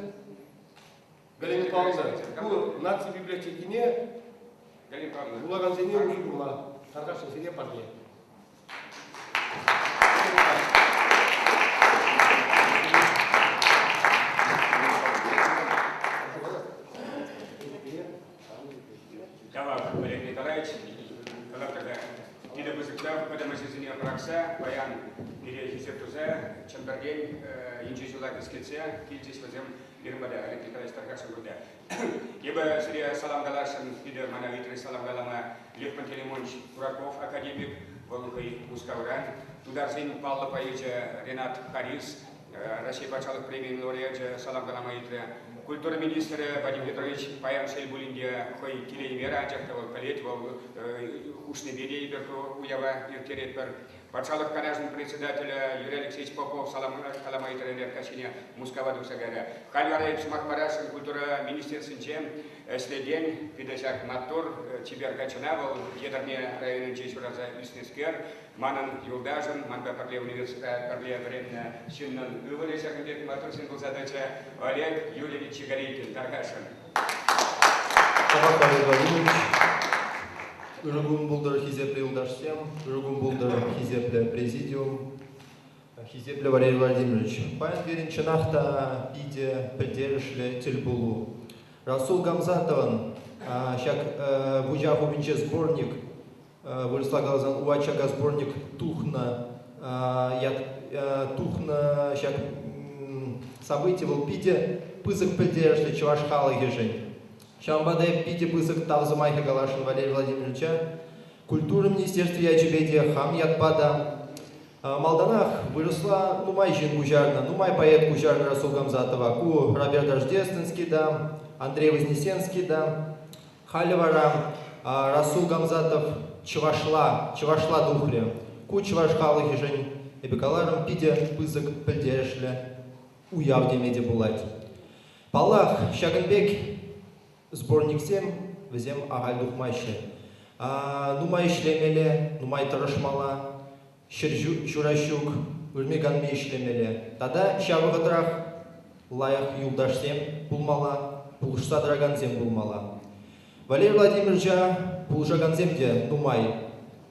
[SPEAKER 6] Галина Павловна, ку наци библиотекине вулакансене усӑ курма тархасшӑн сире парне.
[SPEAKER 1] Тавах, Олег Николаевич. Калатӑр питӗ пысӑк тав пӗтӗм ӗҫӗсене пӑрахса паян пире хисеп туса Чӗмпӗртен инҫе ҫула кӗскетсе килчӗҫ вӗсем пирӗн пата Олег Николаевич Тархасов кунта. Эпӗ сире салам каласшӑн, питӗ мана ыйтрӗҫ салам калама Лев Пантелеймонович Кураков академик, вӑл хӑй Мускавран, тутарсен паллӑ поэчӗ Ренат Харис, Раҫҫей патшалӑх премийӗн лауреачӗ салам калама ыйтрӗ. Культура министрӗ Вадим Петрович паян шел пулин те хӑй килеймерӗ, анчах та вӑл пӗлет, вӑл хушнипе те эпир уява ирттеретпӗр. Патшалӑх Канашӗн председателӗ Юрий Алексеевич Попов салам калама ыйтрӗ ӗнер Мускава тухса кайрӗ. Халь вара эп сӑмах парасшӑн культура министерствинче ӗҫлекен питӗ ҫак маттур чипер каччӑна вӑл Етӗрне районӗнче ҫуралса ӳснӗскер, Манӑн юлташӑм, манпа пӗрле университетра пӗрле вӗреннӗ ҫыннӑн ывӑлӗ ҫакӑн пек маттур ҫын пулса тӑчӗ, Олег Юрьевич Чигалейкин. Тархасшӑн.
[SPEAKER 7] Тавах, Валерий Владимирович. Ырӑ кун пултӑр, хисеплӗ юлташсем, ырӑ кун пултӑр, хисеплӗ президиум, хисеплӗ Валерий Владимирович. Паян пирӗн чӑнах та питӗ пӗлтерӗшлӗ тӗлпулу. Расул Гамзатовӑн ҫак вучах умӗнче сборник вырӑсла каласан Увачага сборник тухнӑ ят тухнӑ ҫак событи вӑл питӗ пысӑк пӗлтерӗшлӗ чӑваш халӑхӗшӗн. Ҫавӑнпа та питӗ пысӑк тав сӑмахӗ каласшӑн Валерий Владимировича. Культура министерстви ячӗпе те, хам ятпа та. Малтанах вырӑсла нумай ҫын куҫарнӑ, нумай поэт куҫарнӑ Расул Гамзатова. Ку Роберт Рождественский та, Андрей Вознесенский та. Халӗ вара Расул Гамзатов чӑвашла, чӑвашла тухрӗ. Ку чӑваш халӑхӗшӗн, эпӗ каларӑм, питӗ пысӑк пӗлтерӗшлӗ уяв теме те пулать. Паллах, ҫакӑн пек сборниксем вӗсем ахаль тухмаҫҫӗ. Нумай ӗҫлемелле, нумай тӑрӑшмалла, ҫура ҫук, ырми-канми ӗҫлемелле. Тата ҫав вӑхӑтрах лайӑх юлташсем пулмалла, пулӑшса тӑракансем пулмалла. Валерий Владимировича пулӑшакансем те нумай.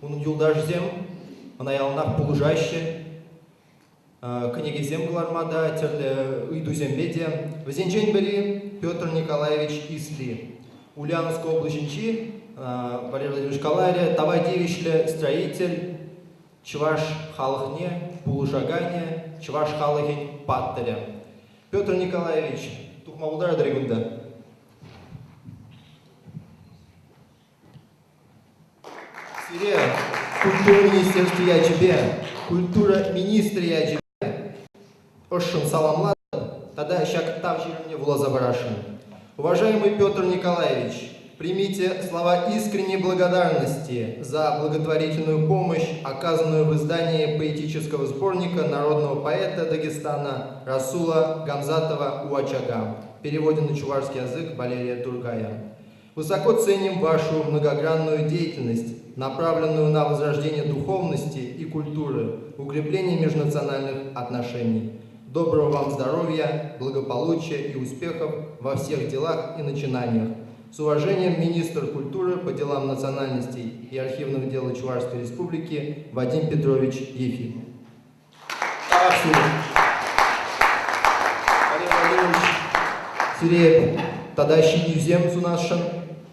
[SPEAKER 7] Унӑн юлташӗсем ӑна яланах пулӑшаҫҫӗ, кӗнекесем кӑларма та, тӗрлӗ ыйтусемпе те. Вӗсенчен пӗри Петр Николаевич Исли. Ульяновск облаҫӗнчи Валерий Владимирович каларӗ, тава тивӗҫлӗ строитель, чӑваш халӑхне пулӑшаканӗ, чӑваш халӑхӗн паттӑрӗ. Петр Николаевич, тухма пултаратӑр-и кунта? Сире культура министерстви ячӗпе, культура министрӗ ячӗпе ӑшшӑн саламлатӑп тата ҫак тав ҫырӑвне вуласа парасшӑн. Уважаемый Петр Николаевич, Примите слова искренней благодарности за благотворительную помощь, оказанную в издании поэтического сборника народного поэта Дагестана Расула Гамзатова «Уачага», переводе на чувашский язык Валерия Тургая. Высоко ценим вашу многогранную деятельность, направленную на возрождение духовности и культуры, укрепление межнациональных отношений. Доброго вам здоровья, благополучия и успехов во всех делах и начинаниях. С уважением, министр культуры по делам национальностей и архивного дела Чувашской Республики Вадим Петрович Ефимов. Валерий Владимирович, сире тата ҫитӗнӳсем сунасшӑн.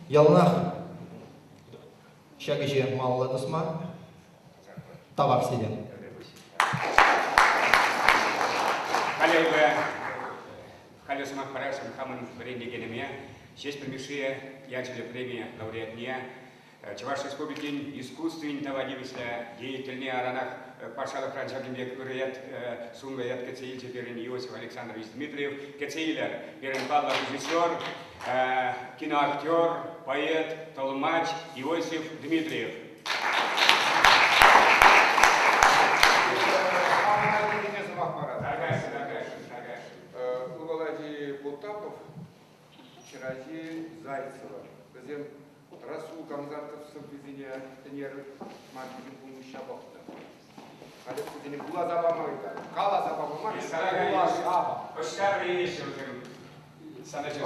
[SPEAKER 7] Яланах ҫак ӗҫе малалла тӑсма тавах сире.
[SPEAKER 1] Халӗ эпӗ халӗ сӑмах парасшӑн хамӑн вӗрентекенӗме Ҫеҫпӗл Мишши ячӗллӗ преми лауреатне Чӑваш Республикин искусствин тава тивӗҫлӗ деятельне аранах патшалӑхран ҫакӑн пек ырӑ ят, сумлӑ ят кӗтсе илчӗ пирӗн Иосиф Александрович Дмитриев. Кӗтсе илер пирӗн паллӑ режиссер, киноактер, поэт, тӑлмач Иосиф Дмитриев.
[SPEAKER 8] Ывӑл Потапов, хӗрачи Зайцева. Вӗсем Расул Гамзатов сӑввисене ӗнер ман пирки пулнӑ пӑхнӑ. Халӗ вӗсене вуласа пама ыйтать. Каласа пама мар, вуласа пама.
[SPEAKER 1] Ӑҫта вӗренеҫҫӗ вӗсем сан ачасем?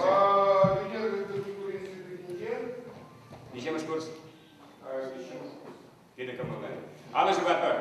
[SPEAKER 8] Ӳнер культура институтӗнче.
[SPEAKER 1] Миҫемӗш курс? Виҫҫӗмӗш курс. Питӗ кӑмӑллӑ. Алӑ ҫупатпӑр.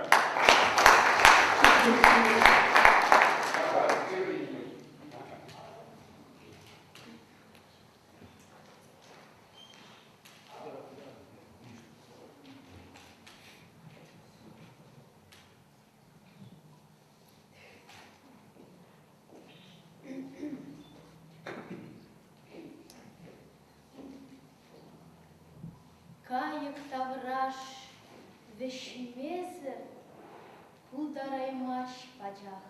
[SPEAKER 4] Кайӑк тавраш вӗҫмесӗр пултараймасть пачах.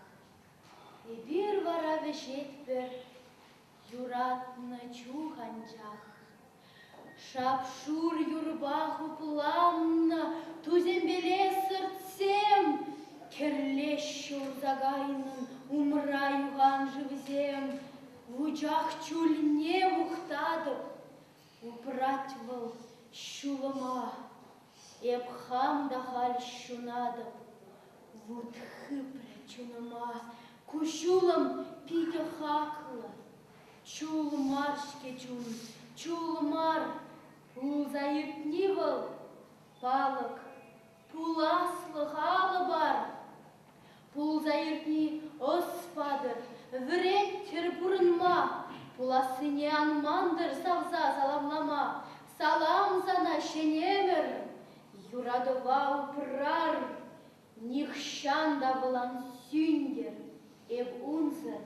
[SPEAKER 4] Эпир вара вӗҫетпӗр юратнӑ чух анчах. Шап-шур юрпа хупланнӑ тусемпеле сӑртсем кӗрлеҫҫӗ урса кайнӑн умра юхан шывсем. Вучах чульне мухтатӑп, упрать вӑл ҫулӑма. Эп хам та халь ҫунатӑп, вут хыпрӗ чунӑма. Ку ҫулӑм питӗ хаклӑ, чул мар-ҫке чун, чул мар. Пулса иртни вӑл палӑк, пуласлӑх алӑ пар. Пулса иртни ӑс патӑр, вӗренттӗр пурӑнма, пулассине ан мантӑр савса саламлама. Салам сана, ҫӗн ӗмӗр, юратӑва упрар, нихҫан та вӑл ан сӳнтӗр. Эп унсӑр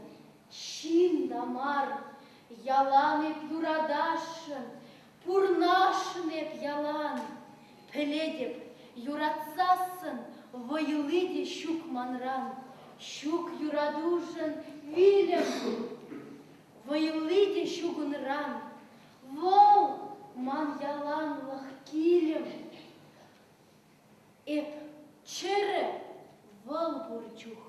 [SPEAKER 4] ҫын та мар, ялан эп юратасшӑн, пурнасшӑн эп ялан. Пӗлетӗп, юратсассӑн вӑйли те ҫук манран, ҫук юратушӑн вилӗм вӑйли те ҫук унран. Вӑл ман яланлӑх килӗм. Эп чӗрӗ, вӑл пур чух.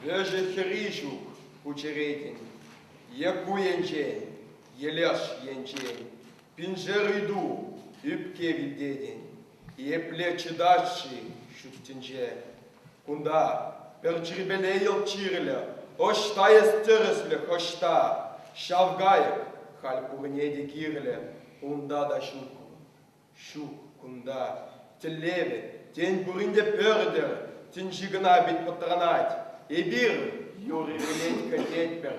[SPEAKER 8] Вӗҫӗ-хӗрри ҫук ку черетӗн, е ку енчен, е леш енчен. Пиншер ыйту ӳпке вилтетӗн. Епле чӑтать-ши ҫут тӗнче? Кунта пӗр чирпеле йӑлт чирлӗ, ӑҫта эс тӗрӗслӗх, ӑҫта? Ҫав кайӑк халь пурне те кирлӗ, унта та ҫук. Ҫук кунта. Тӗллевӗ, тен, пурин те пӗр-тӗр, тӗнчи кӑна пит пӑтранать. Эпир юр ирӗлет кӗтетпӗр,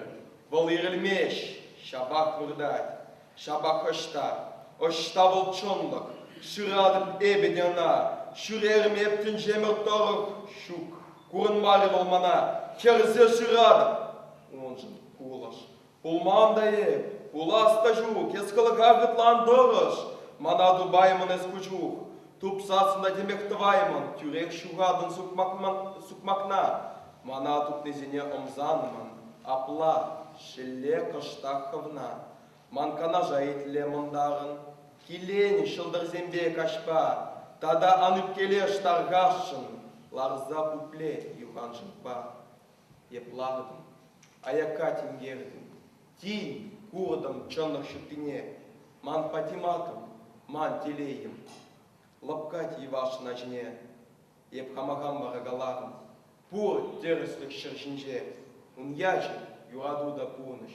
[SPEAKER 8] вӑл ирӗлмест, ҫапах выртать. Ҫапах ӑҫта, ӑҫта вӑл чӑнлӑх? Шыратӑп эпӗ те ӑна, ҫӳрерӗм эп тӗнчемӗр тӑрӑх. Ҫук, курӑнмарӗ вӑл мана, хӗрсе шыратӑп. Уншӑн кулӑш. Пулман та эп, пулас та ҫук, эс кӑлӑхах ытла ан тӑрӑш. Мана тупаймӑн эс ку чух. Тупсассӑн та темех тӑваймӑн, тӳрех ҫухатӑн сукмакна. Мана тупнисене ӑмсанмӑн, апла шелле кӑштах хӑвна. Ман канаша итле, мӑнтарӑн, килен ҫӑлтӑрсемпе каҫпа тата ан ӳпкелеш тархасшӑн, ларса пупле юханшывпа. Эп лартӑм, аякка тинкертӗм, тин куртӑм чӑнлӑх ҫуттине. Ман Патиматӑм, ман телейӗм, лӑпкать йӑвашшӑн ачине. Эп хама-хам вара каларӑм, пур тӗрӗслӗх ҫӗр ҫинче. Ун ячӗ юрату та пурнӑҫ,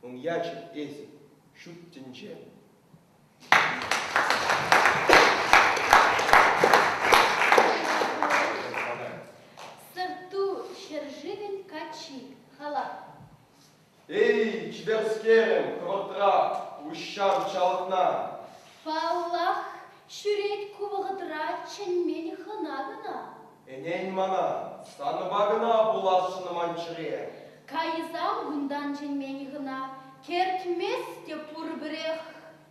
[SPEAKER 8] ун ячӗ эсӗ, ҫут тӗнче.
[SPEAKER 9] Сӑрт-ту ҫӗршывӗн каччи, халап.
[SPEAKER 8] Эй, чиперскерӗм, хӑвӑртрах, уҫҫам чалӑкна!
[SPEAKER 9] Паллах, ҫӳрет ку вӑхӑтра чӗнмен хӑна кӑна.
[SPEAKER 8] Ӗнен мана, санпа кӑна пуласшӑн ман чӗре.
[SPEAKER 9] Кайсам кунтан чӗнмен хӑна, кӗртмест те пурпӗрех.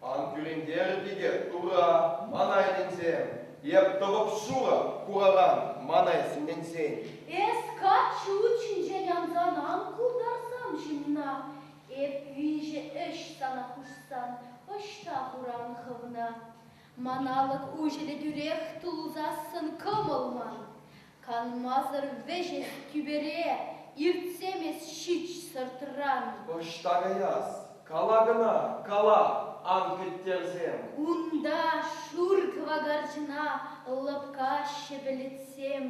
[SPEAKER 8] Ан кӳрентер, пике, тура, мана ӗненсем. Эп тӑвӑп шурӑ хураран, мана эс ӗненсен.
[SPEAKER 9] Эс каччӑ ут ҫинчен ансан ан култарсам ҫынна. Эп виҫӗ ӗҫ сана хушсан, ӑҫта хуран хӑвна? Ман алӑк уҫӑлӗ тӳрех тулсассӑн кӑмӑл ман. Канмасӑр вӗҫес тӳпере иртсем эс ҫич сӑртран.
[SPEAKER 8] Ӑҫта каяс? Кала кӑна, кала, ан кӗттерсем.
[SPEAKER 9] Унта шур кӑвакарчӑна лӑпкаҫҫӗ пӗлӗтсем.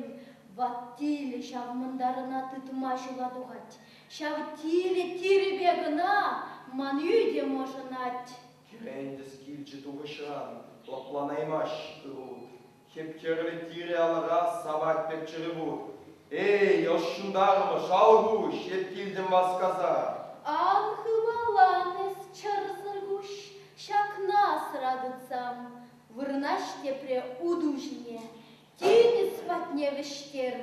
[SPEAKER 9] Ват тилӗ ҫав мӑнтарӑна тытма ҫула тухать. Ҫав тилӗ тирӗпе кӑна ман ӳтӗм ӑшӑнать.
[SPEAKER 8] Кӗрентӗс килчӗ тухӑҫран, лӑпланаймасть ырут. Хӗп-хӗрлӗ тирӗ алӑра савать пек чӗрӗ вут. Эй, ӑш ҫунтармӑш, алкуҫ, эп килтӗм васкаса.
[SPEAKER 9] Ан хыпалан эс, чӑрсӑр куҫ, ҫакна асра тытсам. Вырнаҫ тепре уту ҫине, тинӗс патне вӗҫтер.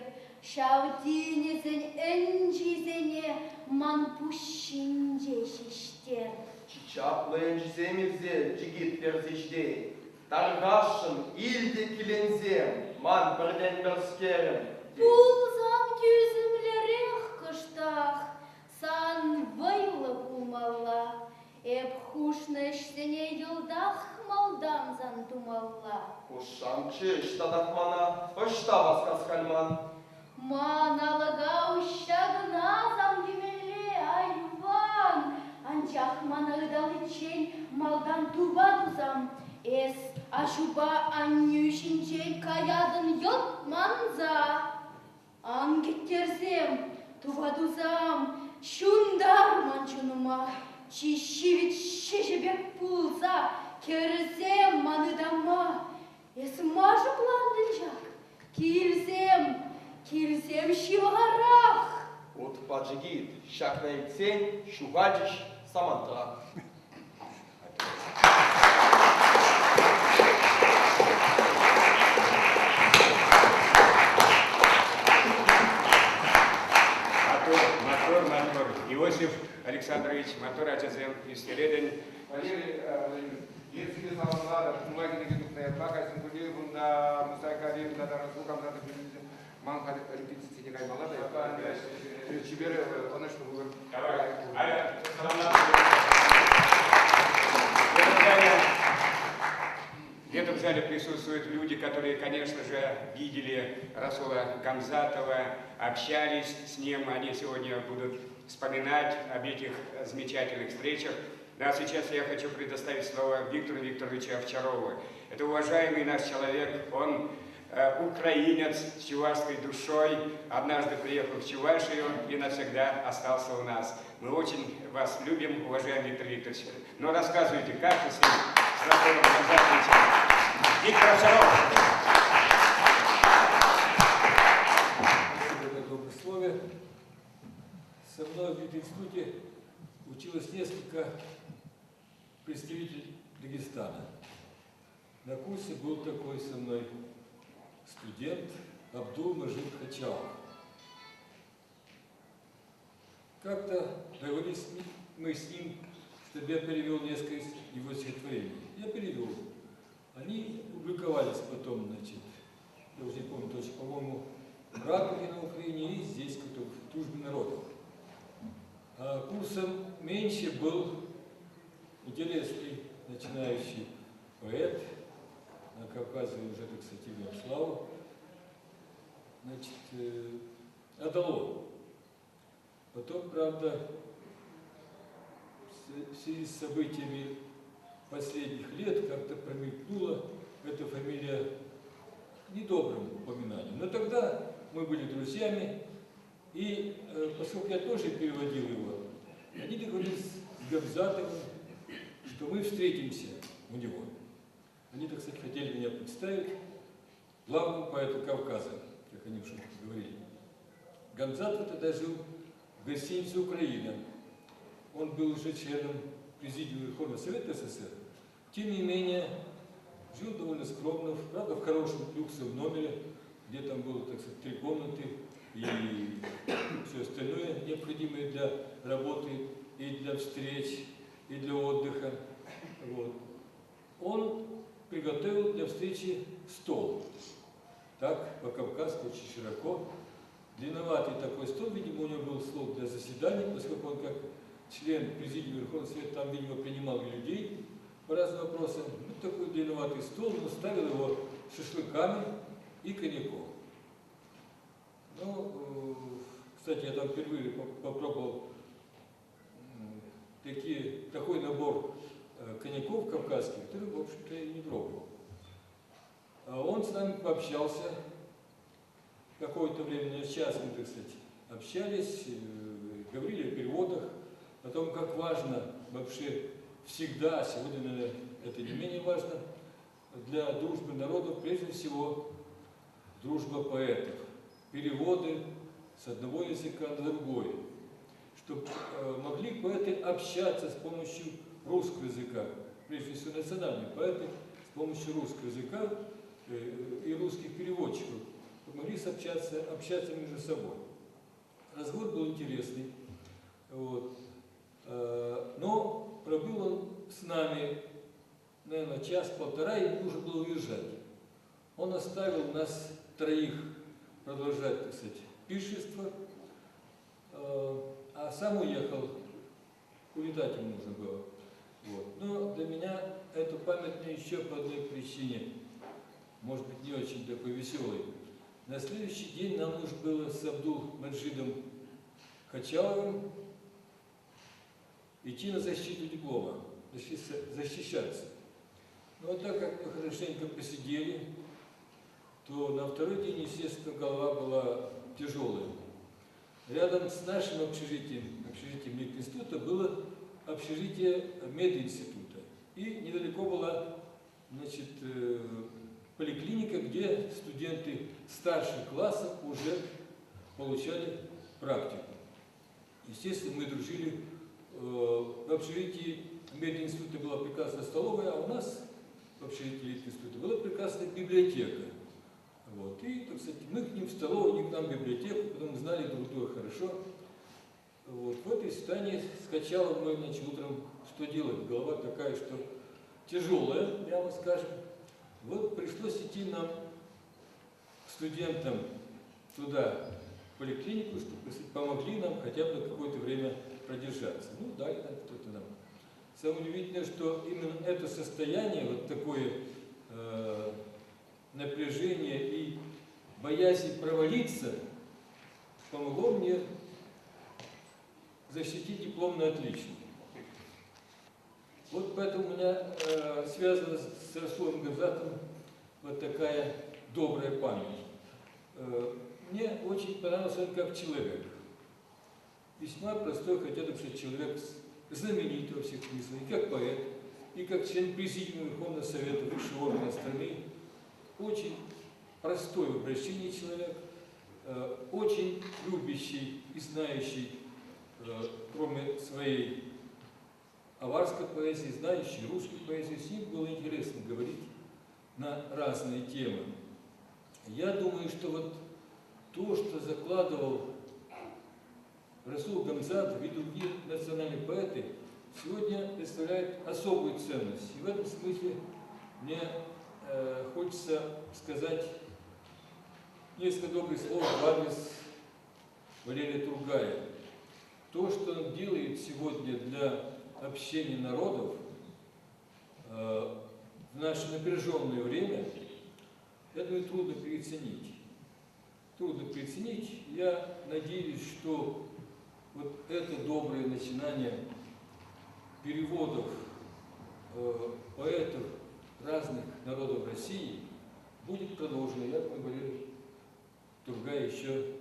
[SPEAKER 9] Ҫав тинӗсӗн ӗнчисене ман пуҫ ҫинче ҫиҫтер.
[SPEAKER 8] Чи чаплӑ ӗнчӗсем илсе чикет персе ҫитет. Тархасшӑн, ил те киленсем, ман пӗртен-пӗрскерӗм.
[SPEAKER 9] Пулсан тӳсӗмлӗрех кӑштах, сан вӑйлӑ пулмалла. Эп хушнӑ ӗҫсене йӑлтах малтан сан тумалла.
[SPEAKER 8] Хушшамччӗ ӗҫ татах мана, ӑҫта васкас халь ман?
[SPEAKER 9] Ман алӑка уҫҫа кӑна сан кӗмелле, айван. Анчах мана ыталиччен малтан тупа тусам. Эс аҫупа аннӳ ҫинчен каятӑн йӑлт манса. Ан кӗттерсем, тупа тусам, ҫунтар ман чунӑма. Чи ҫивӗч ҫӗҫӗ пек пулса кӗрсем ман ытама. Эс ма шӑплантӑн ҫак? Килсем, килсем ҫывӑхарах!
[SPEAKER 8] Ут пачӗ ҫакна илтсен ҫухалчӗҫ самантрах.
[SPEAKER 1] Матур, матур, матур. Иосиф Александрович, матур ачасем ӳстеретӗн.
[SPEAKER 10] Валерий Владимирович, Ертӳҫӗ саламларӗ, нумай кӗнеке тухнӑ ятпа кайсан Кулеевӑн та, Мусай Карим тата Расул Гамзатов ман халь репетицине каймалла та. Чипер ӑнӑҫлӑ пулӑр.
[SPEAKER 1] В этом зале присутствуют люди, которые, конечно же, видели Расула Гамзатова, общались с ним. Они сегодня будут вспоминать об этих замечательных встречах. Да, сейчас я хочу предоставить слово Виктору Викторовичу Овчарову. Это уважаемый наш человек, он украинец с чувашской душой, однажды приехал в Чувашию и навсегда остался у нас. Мы очень вас любим, уважаемый Виктор Викторович. Но рассказывайте, как вы с ним, с Расулом Гамзатовичем. Виктор Овчаров.
[SPEAKER 11] Спасибо за доброе слове. Со мной в институте училось несколько представителей Дагестана. На курсе был такой со мной студент Абдул Мажид Хачалов. Как-то договорились мы с ним, чтобы я перевел несколько из его стихотворений. Я перевел. Они публиковались потом, значит, я уже не помню точно, по-моему, в Радуге на Украине и здесь, в Дружбе народов. А курсом меньше был интересный начинающий поэт, на Кавказе уже, так сказать, имел славу, значит, Адало. Потом, правда, в связи с событиями последних лет как-то промелькнула эта фамилия недобрым упоминанием. Но тогда мы были друзьями, и поскольку я тоже переводил его, они договорились с Гамзатовым, что мы встретимся у него. Они, так сказать, хотели меня представить главному поэту Кавказа, как они в шутку говорили. Гамзатов тогда жил в гостинице «Украина». Он был уже членом Президиума Верховного Совета СССР. Тем не менее, жил довольно скромно, правда, в хорошем люксовом номере, где там было, так сказать, 3 комнаты и все остальное необходимое для работы и для встреч, и для отдыха. Вот. Он приготовил для встречи стол. Так, по-кавказски, очень широко. Длинноватый такой стол, видимо, у него был стол для заседаний, поскольку он как член Президиума Верховного Совета там, видимо, принимал людей по разным вопросам. Вот такой длинноватый стол, он ставил его шашлыками и коньяком. Ну, кстати, я там впервые попробовал такой набор коньяков кавказских, который, в общем-то, и не пробовал. Он с нами пообщался какое-то время, на час мы, так сказать, общались, говорили о переводах, о том, как важно вообще всегда, сегодня, наверное, это не менее важно, для дружбы народов, прежде всего, дружба поэтов, переводы с одного языка на другой, чтобы могли поэты общаться с помощью русского языка, прежде всего национальные поэты с помощью русского языка и русских переводчиков, могли общаться между собой. Разговор был интересный, вот. Но пробыл он с нами, наверное, час-полтора, и нужно было уезжать. Он оставил нас троих продолжать, так сказать, пиршество, а сам уехал, улетать ему нужно было. Вот. Но для меня это памятно еще по одной причине, может быть, не очень такой веселой. На следующий день нам нужно было с Абдул-Маджидом Хачаловым идти на защиту диплома, защищаться. Но так как мы хорошенько посидели, то на второй день, естественно, голова была тяжелая. Рядом с нашим общежитием, общежитием мединститута, было общежитие мединститута. И недалеко была, значит, поликлиника, где студенты старших классов уже получали практику. Естественно, мы дружили. В общежитии мединститута была прекрасная столовая, а у нас в общежитии мединститута была прекрасная библиотека. Вот. И, так сказать, мы к ним в столовую, они к нам в библиотеку, потом знали друг друга хорошо. Вот. В этой стане скачала мной, значит, утром, что делать? Голова такая, что тяжелая, прямо скажем. Вот пришлось идти нам, студентам, туда, в поликлинику, чтобы помогли нам хотя бы на какое-то время продержаться. Ну, дали там кто-то нам. Самое удивительное, что именно это состояние, вот такое напряжение и боязнь провалиться, помогло мне защитить диплом на отлично. Вот поэтому у меня связана с Расулом Гамзатовым вот такая добрая память. Мне очень понравился он как человек. Весьма простой, хотя, так сказать, человек знаменитый во всех смыслах, и как поэт, и как член Президиума Верховного Совета высшего органа страны. Очень простой в обращении человек, очень любящий и знающий, кроме своей аварской поэзии, знающий русской поэзии, с ним было интересно говорить на разные темы. Я думаю, что вот то, что закладывал Расул Гамзатов и другие национальные поэты, сегодня представляет особую ценность. И в этом смысле мне хочется сказать несколько добрых слов в адрес Валерия Тургая. То, что он делает сегодня для общения народов в наше напряженное время, я думаю, трудно переоценить. Трудно переоценить. Я надеюсь, что вот это доброе начинание переводов поэтов разных народов России будет продолжено. Я думаю, Валерий Тургай еще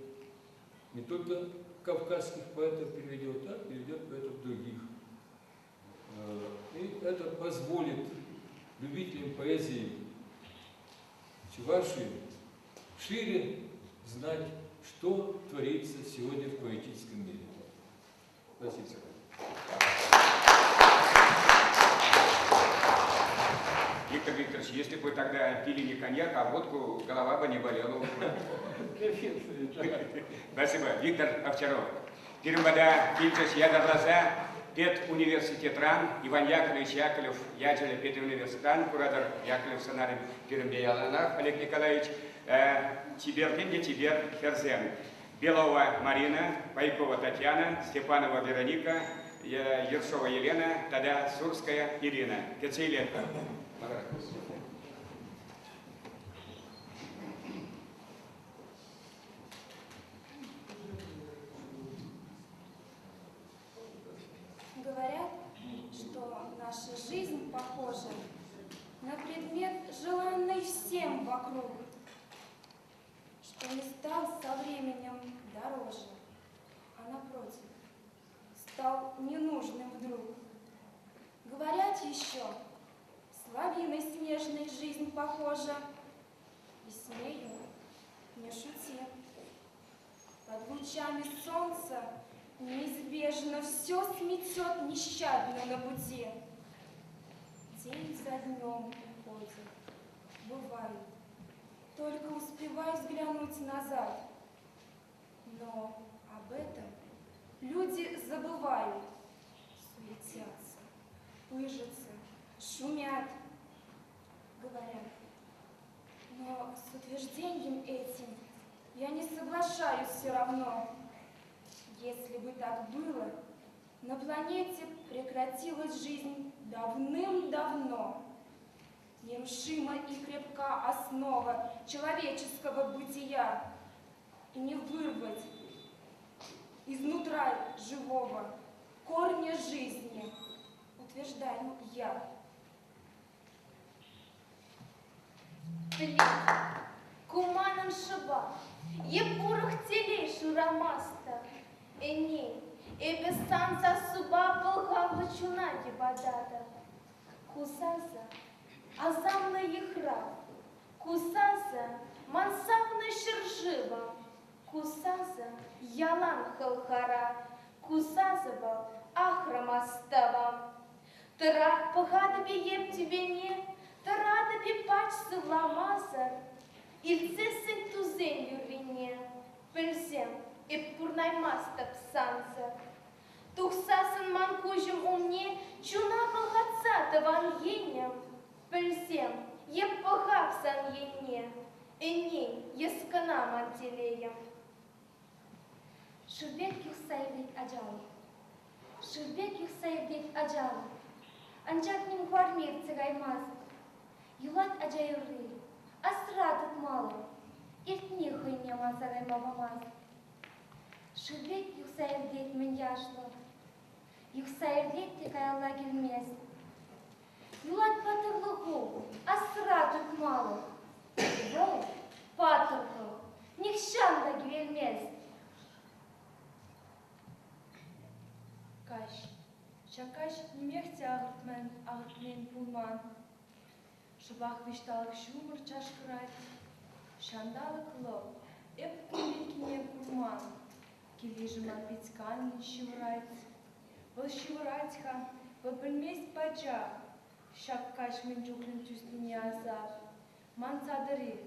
[SPEAKER 11] не только кавказских поэтов переведет, а переведет поэтов других. И это позволит любителям поэзии Чувашии шире знать, что творится сегодня в поэтическом мире. Спасибо.
[SPEAKER 1] Виктор Викторович, если бы тогда пили не коньяк, а водку, голова бы не болела. Спасибо. Виктор Овчаров. Пирӗн пата килчӗҫ ятарласа педуниверситетран Иван Яковлевич Яковлев ячӗллӗ педуниверситетран куратӑр Яковлев сӑнарӗ пирӗнпе яланах Олег Николаевич чипертен те чипер хӗрсем. Белова Марина, Пайкова Татьяна, Степанова Вероника, Ершова Елена тата Сурская Ирина. Кӗтсе илетпӗр.
[SPEAKER 12] Говорят, что наша жизнь похожа на предмет, желанный всем вокруг, что не стал со временем дороже, а напротив, стал ненужным вдруг. Говорят еще, с лавиной снежной жизнь похожа, и с нею не шути. Под лучами солнца неизбежно все сметет нещадно на пути. День за днем уходит, бывает, только успевай взглянуть назад. Но об этом люди забывают, суетятся, пыжатся, шумят, говорят. Но с утверждением этим я не соглашаюсь все равно. Если бы так было, на планете прекратилась жизнь давным-давно. Нерушима и крепка основа человеческого бытия, и не вырвать изнутра живого корня жизни, утверждаю я.
[SPEAKER 9] Пӗлет, ку манӑн шӑпа, эп урӑх телей шырамастӑп. Ӗнен, эпӗ сан сассупа пӑлхавлӑ чуна йӑпататӑп. Ку сасӑ асамлӑ йыхрав, ку сасӑ ман савнӑ ҫӗршывӑм, ку сасӑ ялан хӑлхара, ку сасӑ вӑл ахрӑм астӑвӑм. Тӑра пӑхатӑп-и эп тӳпене, тӑратӑп-и пач сывламасӑр, илтсессӗн тусен юррине, пӗлсем, эп пурнаймастӑп сансӑр. Тухсассӑн ман куҫӑм умне чуна пӑлхатса тӑван енӗм, пӗлсем, эп пӑхап сан енне, ӗнен, эс кӑна ман телейӗм.
[SPEAKER 3] Шыв пек юхса иртет ачалӑх. Шыв пек юхса иртет ачалӑх. Анчах ним хӑварми иртсе каймасть. Юлать ача юрри, асра тытмалӑх. Иртни хӑйне манса кайма памасть. Шыв пек юхса иртет мӗн яшлӑх. Юхса иртет те каялла килмест. Юлать паттӑрлӑху, асра тытмалӑх. Вӑл, паттӑрлӑх, нихҫан та кивелмест.
[SPEAKER 4] Каҫ. Ҫак каҫ нимех те ахӑртман, ахӑртмен пулман. Шӑпах виҫталӑк ҫумӑр чашкӑрать. Ҫанталӑк лӑп, эп кун пеккине курман. Килйышӑм ман пит канлӗн ҫывӑрать. Вӑл ҫывӑрать-ха, вӑл пӗлмест пачах ҫак каҫ мӗн чухлӗн тӳснине асап. Манса тӑри,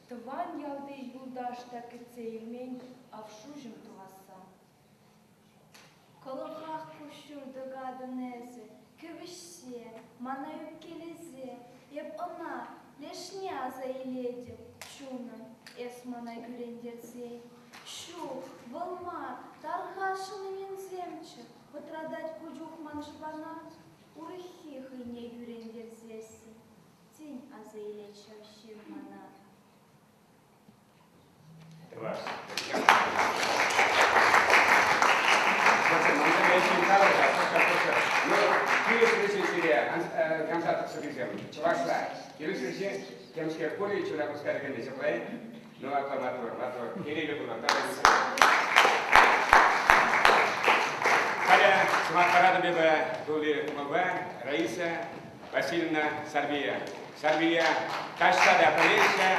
[SPEAKER 4] тӑван ялти юлташ та кӗтсе илмен ав шуҫӑм тухасса.
[SPEAKER 13] Кӑлӑхах куҫҫуль тӑкатӑн эсӗ, кӗвӗҫсе, мана ӳпкелесе. Эп ӑна.
[SPEAKER 9] Лешне аса илетӗп, чунӑм, эс мана кӳрентерсен. Ҫук, вӑл мар, тархасшӑн ӗненсемччӗ, пӑтратать ку чух ман шӑпана. Урӑххи хӑйне кӳрентерсессӗн, тен, аса илет ҫав ҫын мана.
[SPEAKER 1] Тӑваш. Ну, килӗшрӗҫ сире Гамзатов сӑввисем чӑвашла. Килӗшрӗҫ темскер пур-и чуна хускатаканни ҫапла-и? Ну, апла маттур, маттур. Телейлӗ пулӑр. Халӗ сӑмах паратӑп эпӗ тулли кӑмӑлпа Раиса Васильевна Сарбия. Сарбия таҫта та пӗлеҫҫӗ,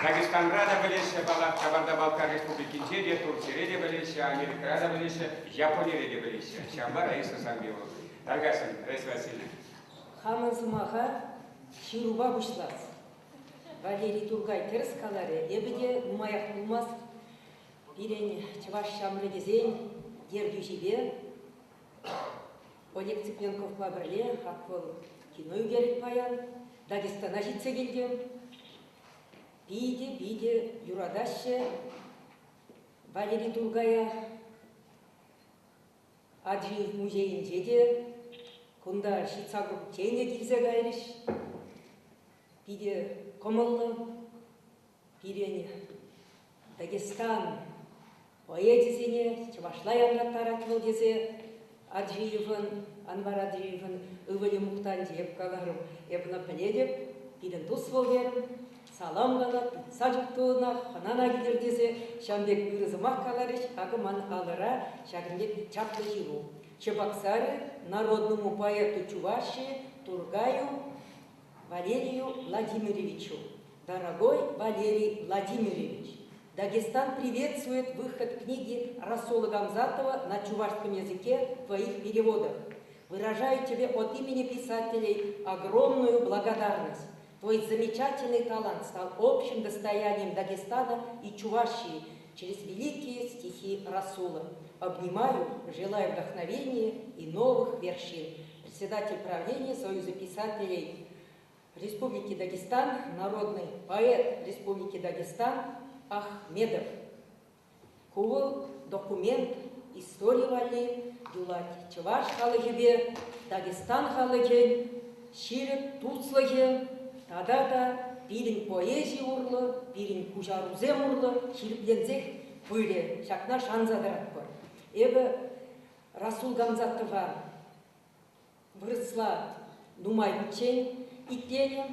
[SPEAKER 1] Дагестанра та пӗлеҫҫӗ, паллах, Кабарда-Балкар Республикинче те, Турцире те пӗлеҫҫӗ, Америкӑра та пӗлеҫҫӗ, Японире те пӗлеҫҫӗ. Ҫавӑнпа Раиса Сарбиева. Тархасшӑн, Раиса Васильевна.
[SPEAKER 13] Хамӑн сӑмаха ҫырупа пуҫлас. Валерий Туркай тӗрӗс каларӗ. Эпӗ те нумаях пулмасть пирӗн чӑваш ҫамрӑкӗсен ертӳҫипе Олег Цыпленковпа пӗрле ак вӑл кино ӳкерет паян. Дагестана ҫитсе килтӗм. Питӗ-питӗ юратаҫҫӗ Валерий Туркая. Аджиев музейӗнче те кунта ҫитса курччен те килсе кайрӗҫ. Питӗ кӑмӑллӑ пирӗн Дагестан поэчӗсене чӑвашла янраттарать вӑл тесе Аджиевӑн, Анвар Аджиевӑн ывӑлӗ мухтанчӗ. Эп каларӑм, эп ӑна пӗлетӗп, пирӗн тус вӑл терӗм. Салам калать, тытса чупту ӑна, хӑнана килӗр тесе ҫавӑн пек ырӑ сӑмах каларӗҫ. Акӑ ман алӑра ҫакӑн пек чаплӑ ҫыру. Чебоксары народному поэту Чувашии Тургаю Валерию Владимировичу. Дорогой Валерий Владимирович, Дагестан приветствует выход книги Расула Гамзатова на чувашском языке в твоих переводах. Выражаю тебе от имени писателей огромную благодарность. Твой замечательный талант стал общим достоянием Дагестана и Чувашии через великие стихи Расула. Обнимаю, желаю вдохновения и новых вершин. Председатель правления Союза писателей Республики Дагестан, народный поэт Республики Дагестан Ахмедов. Ку вӑл документ истори валли юлать чӑваш халӑхӗпе Дагестан халӑхӗн ҫирӗп туслӑхӗ тата та пирӗн поэзи урлӑ, пирӗн куҫарусем урлӑ ҫирӗпленсех пырӗ. Ҫакна шанса тӑратпӑр. Эпӗ Расул Гамзатова вырӑсла нумай хутчен итленӗ,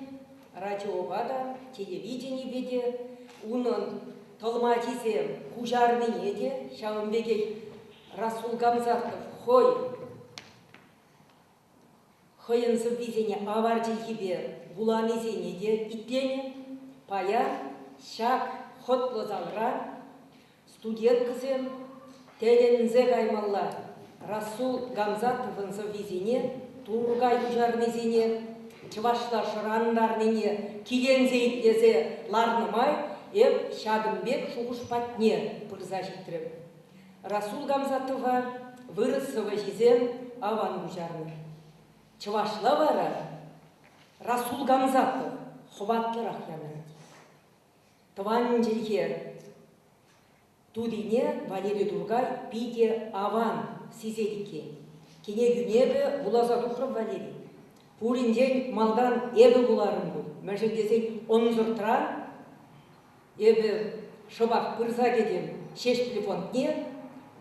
[SPEAKER 13] радиопа та, телевиденипе те, унӑн тӑлмачисем куҫарнине те, ҫавӑн пекех Расул Гамзатов хӑй хӑйӗн сӑввисене авар чӗлхипе вуланисене те итленӗ. Паян ҫак хӑтлӑ залра Студенткӑсем тӗлӗнсе каймалла Расул Гамзатовӑн сӑввисене Туркай куҫарнисене, чӑвашла шӑрантарнине киленсе итлесе ларнӑ май эп ҫакӑн пек шухӑш патне пырса ҫитрӗм. Расул Гамзатова вырӑс сӑвӑҫисем аван куҫарнӑ. Чӑвашла вара Расул Гамзатов хӑватлӑрах янӑрать. Тӑван чӗлхе тутине Валерий Туркай питӗ аван сисет иккен. Кӗнекӳне эпӗ вуласа тухрӑм, Валерий. Пуринчен малтан эпӗ вуларӑм пуль. Мӗншӗн тесен ӑнсӑртран эпӗ шӑпах пырса кӗтӗм Ҫеҫпӗл фондне.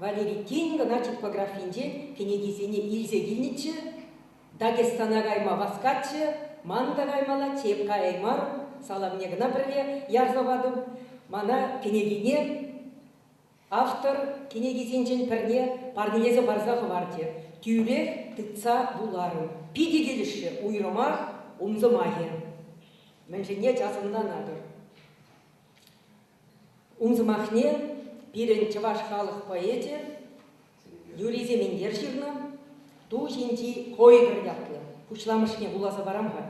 [SPEAKER 13] Валерий тин кӑна типографинчен кӗнекисене илсе килнӗччӗ. Дагестана кайма васкатчӗ, ман та каймаллаччӗ, эп каяймарӑм, саламне кӑна пӗрле ярса патӑм. Мана кӗнекине автор кӗнекисенчен пӗрне парнелесе парса хӑварчӗ. Тӳрех тытса вуларӑм. Питӗ килӗшрӗ, уйрӑмах умсӑмахӗ. Мӗншӗнне час ӑнланатӑр. Ун сӑмахне пирӗн чӑваш халӑх поэчӗ Юрий Сементер ҫырнӑ «Ту ҫинчи койкӑр» ятлӑ пуҫламӑшне вуласа парам-ха.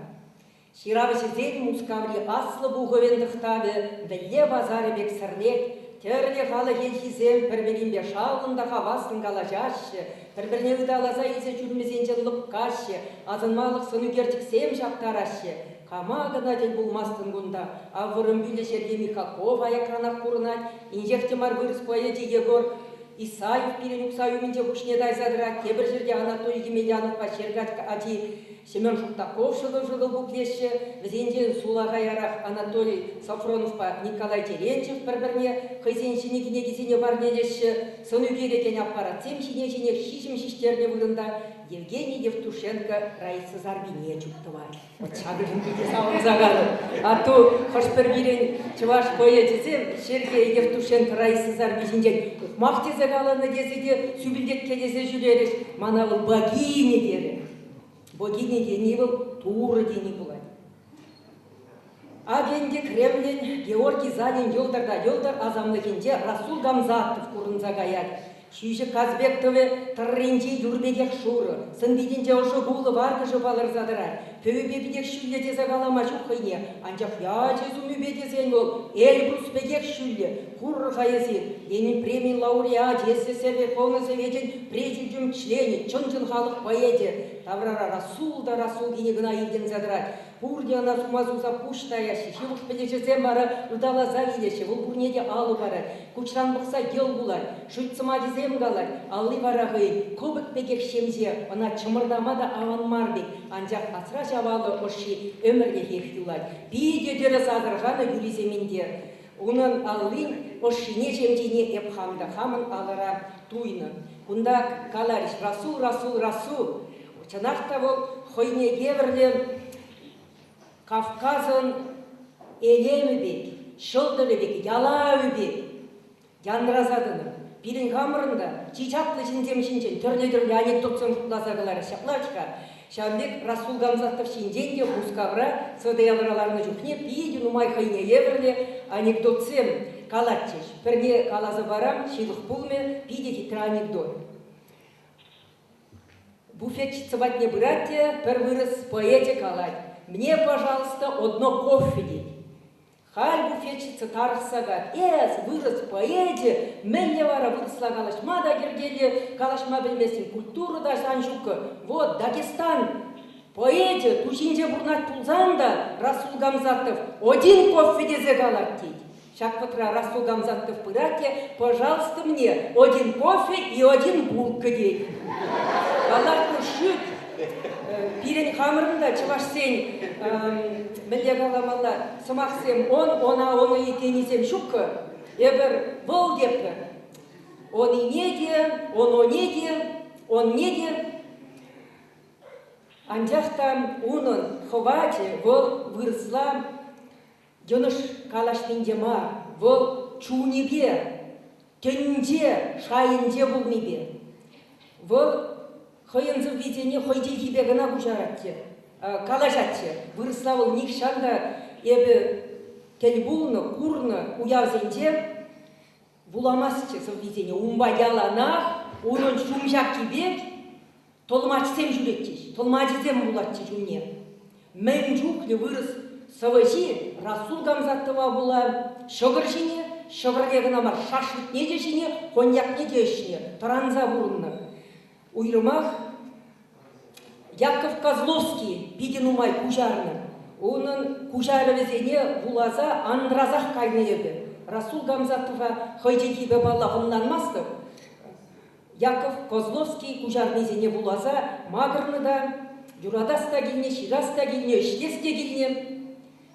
[SPEAKER 13] Ҫыравҫӑсен Мускаври Аслӑ пухӑвӗн тӑхтавӗ вӗлле пасарӗ пек сӗрлет, тӗрлӗ халӑх элчисем пӗр-пӗринпе шавлӑн та хаваслӑн калаҫаҫҫӗ, пӗр-пӗрне ыталаса илсе чунӗсенчен лӑпкаҫҫӗ, асӑнмалӑх сӑнӳкерчӗксем ҫаптараҫҫӗ. Кама кӑна тӗл пулмастӑн кунта. Ав вӑрӑм пӳллӗ Сергей Михалков аякранах курӑнать. Инҫех те мар вырӑс поэчӗ Егор Исаев пирӗн Ухсай умӗнче пуҫне тайса тӑрать. Тепӗр ҫӗрте Анатолий Емельяновпа Ҫеркать ачи Семен Шуктаков шӑкӑл-шӑкӑл пуплеҫҫӗ. Вӗсенчен сулахаярах Анатолий Софроновпа Николай Терентьев пӗр-пӗрне хӑйсен ҫӗнӗ кӗнекисене парнелеҫҫӗ. Сӑн ӳкерекен аппаратсем ҫине-ҫинех ҫиҫӗм ҫиҫтернӗ вырӑнта Евгений Евтушенко Раиса Сарпине чуптӑвать. Вот ҫакӑншӑн питӗ савӑнса калӑп. А то хӑш-пӗр пирӗн чӑваш поэчӗсем Сергей Евтушенко Раиса Сарпи ҫинчен ухмах тесе каланӑ тесе те сӳпӗлтеткелесе ҫӳрерӗҫ. Мана вӑл богиня терӗ. Богиня тени вӑл Турӑ тени пулать. Ак ӗнтӗ Кремлӗн Георгий залӗн йӑлтӑр та йӑлтӑр асамлӑхӗнче Расул Гамзатов курӑнса каять. Ҫӳҫӗ Казбек тӑвӗ тӑрринчи юр пекех шурӑ, сӑн-питӗнче ӑшӑ кулӑ варкӑшӗ палӑрса тӑрать. Пӗвӗпе питех ҫӳллӗ тесе калама ҫук хӑйне, анчах ячӗ-сумӗпе тесен вӑл Эльбрус пекех ҫӳллӗ. Курӑр-ха эсир, Ленин премийӗн лауреачӗ, СССР Верховнӑй Совечӗн президиум членӗ, чӑн-чӑн халӑх поэчӗ. Таврара Расул та Расул тени кӑна илтӗнсе тӑрать. Пурте ӑна сума суса пуҫ таяҫҫӗ, ҫывӑх пӗлӗшӗсем вара ыталаса илеҫҫӗ, вӑл пурне те алӑ парать, куҫран пӑхса йӑл кулать, шӳт сӑмахӗсем калать, алли вара хӑйӗн кӑпӑк пекех ҫемҫе, ӑна чӑмӑртама та аван мар пек, анчах асра ҫав алӑ ӑшши ӗмӗрлӗхех юлать. Питӗ тӗрӗс асӑрханӑ Юрий Сементер. Унӑн аллин ӑшшине ҫемҫине эп хам та хамӑн алӑра туйнӑ. Кунта каларӗҫ, Расул, Расул, Расул. Чӑнах та вӑл хӑйне евӗрлӗ Кавказӑн элемӗ пек, ҫӑлтӑрӗ пек, ялавӗ пек янраса тӑнӑ. Пирӗн хамӑрӑн та чи чаплӑ ҫынсем ҫинчен тӗрлӗ-тӗрлӗ анекдотсем шутласа кӑларӗҫ. Ҫапла-ҫке. Ҫавӑн пек Расул Гамзатов ҫинчен те Мускавра СДЛра ларнӑ чухне питӗ нумай хӑйне евӗрлӗ анекдотсем калатчӗҫ. Пӗрне каласа парам, ҫылӑх пулмӗ, питӗ хитре анекдот. Буфетчица патне пырать те пӗр вырӑс поэчӗ калать: «Мне, пожалуйста, одно кофе» тет. Халь буфетчица тарӑхса кать: «Эс, вырӑс поэчӗ, мӗнле вара вырӑсла калаҫма та йӗркеллӗ калаҫма пӗлместӗн, культура та сан ҫуккӑ. Вот, Дагестан поэчӗ ту ҫинче пурӑнать пулсан та Расул Гамзатов один кофе тесе калать» тет. Ҫак вӑхӑтра Расул Гамзатов пырать те, пожалуйста мне, один кофе и один булка тет. Паллах, ку шӳт. Пирӗн хамӑрӑн та чӑвашсен мӗнле каламалла сӑмахсем он, она, оны тенисем ҫуккӑ. Эпир вӑл теппӗр. Онине те, ононе те, онне те. Анчах та унӑн хӑвачӗ вӑл вырӑсла Йӑнӑш калаҫнинче мар, вӑл чунӗпе, тӗнче шайӗнче пулнипе. Вӑл хӑйӗн сӑввисене хӑй чӗлхипе кӑна куҫаратчӗ, калаҫатчӗ. Вырӑсла вӑл нихҫан та эпӗ тӗл пулнӑ, курнӑ уявсенче вуламастчӗ сӑввисене. Унпа яланах унӑн ҫум ҫакки пек Тӑлмачсем ҫӳретчӗҫ, тӑлмачӗсем вулатчӗҫ унне. Мӗн чухлӗ вырӑс сӑвӑҫи Расул Гамзатова пула ҫӑкӑр ҫине, ҫӑкӑрне кӑна мар, шашлыкне те ҫине, коньякне те ӗҫнӗ, тӑранса пурӑннӑ. Уйрӑмах Яков Козловский питӗ нумай куҫарнӑ. Унӑн куҫарӑвӗсене вуласа анрасах кайнӑ эпӗ. Расул Гамзатова хӑй чӗлхипе паллах ӑнланмастӑп. Яков Козловский куҫарнисене вуласа макӑрнӑ та, юратас та килнӗ, ҫырас та килнӗ, ӗҫлес те килнӗ.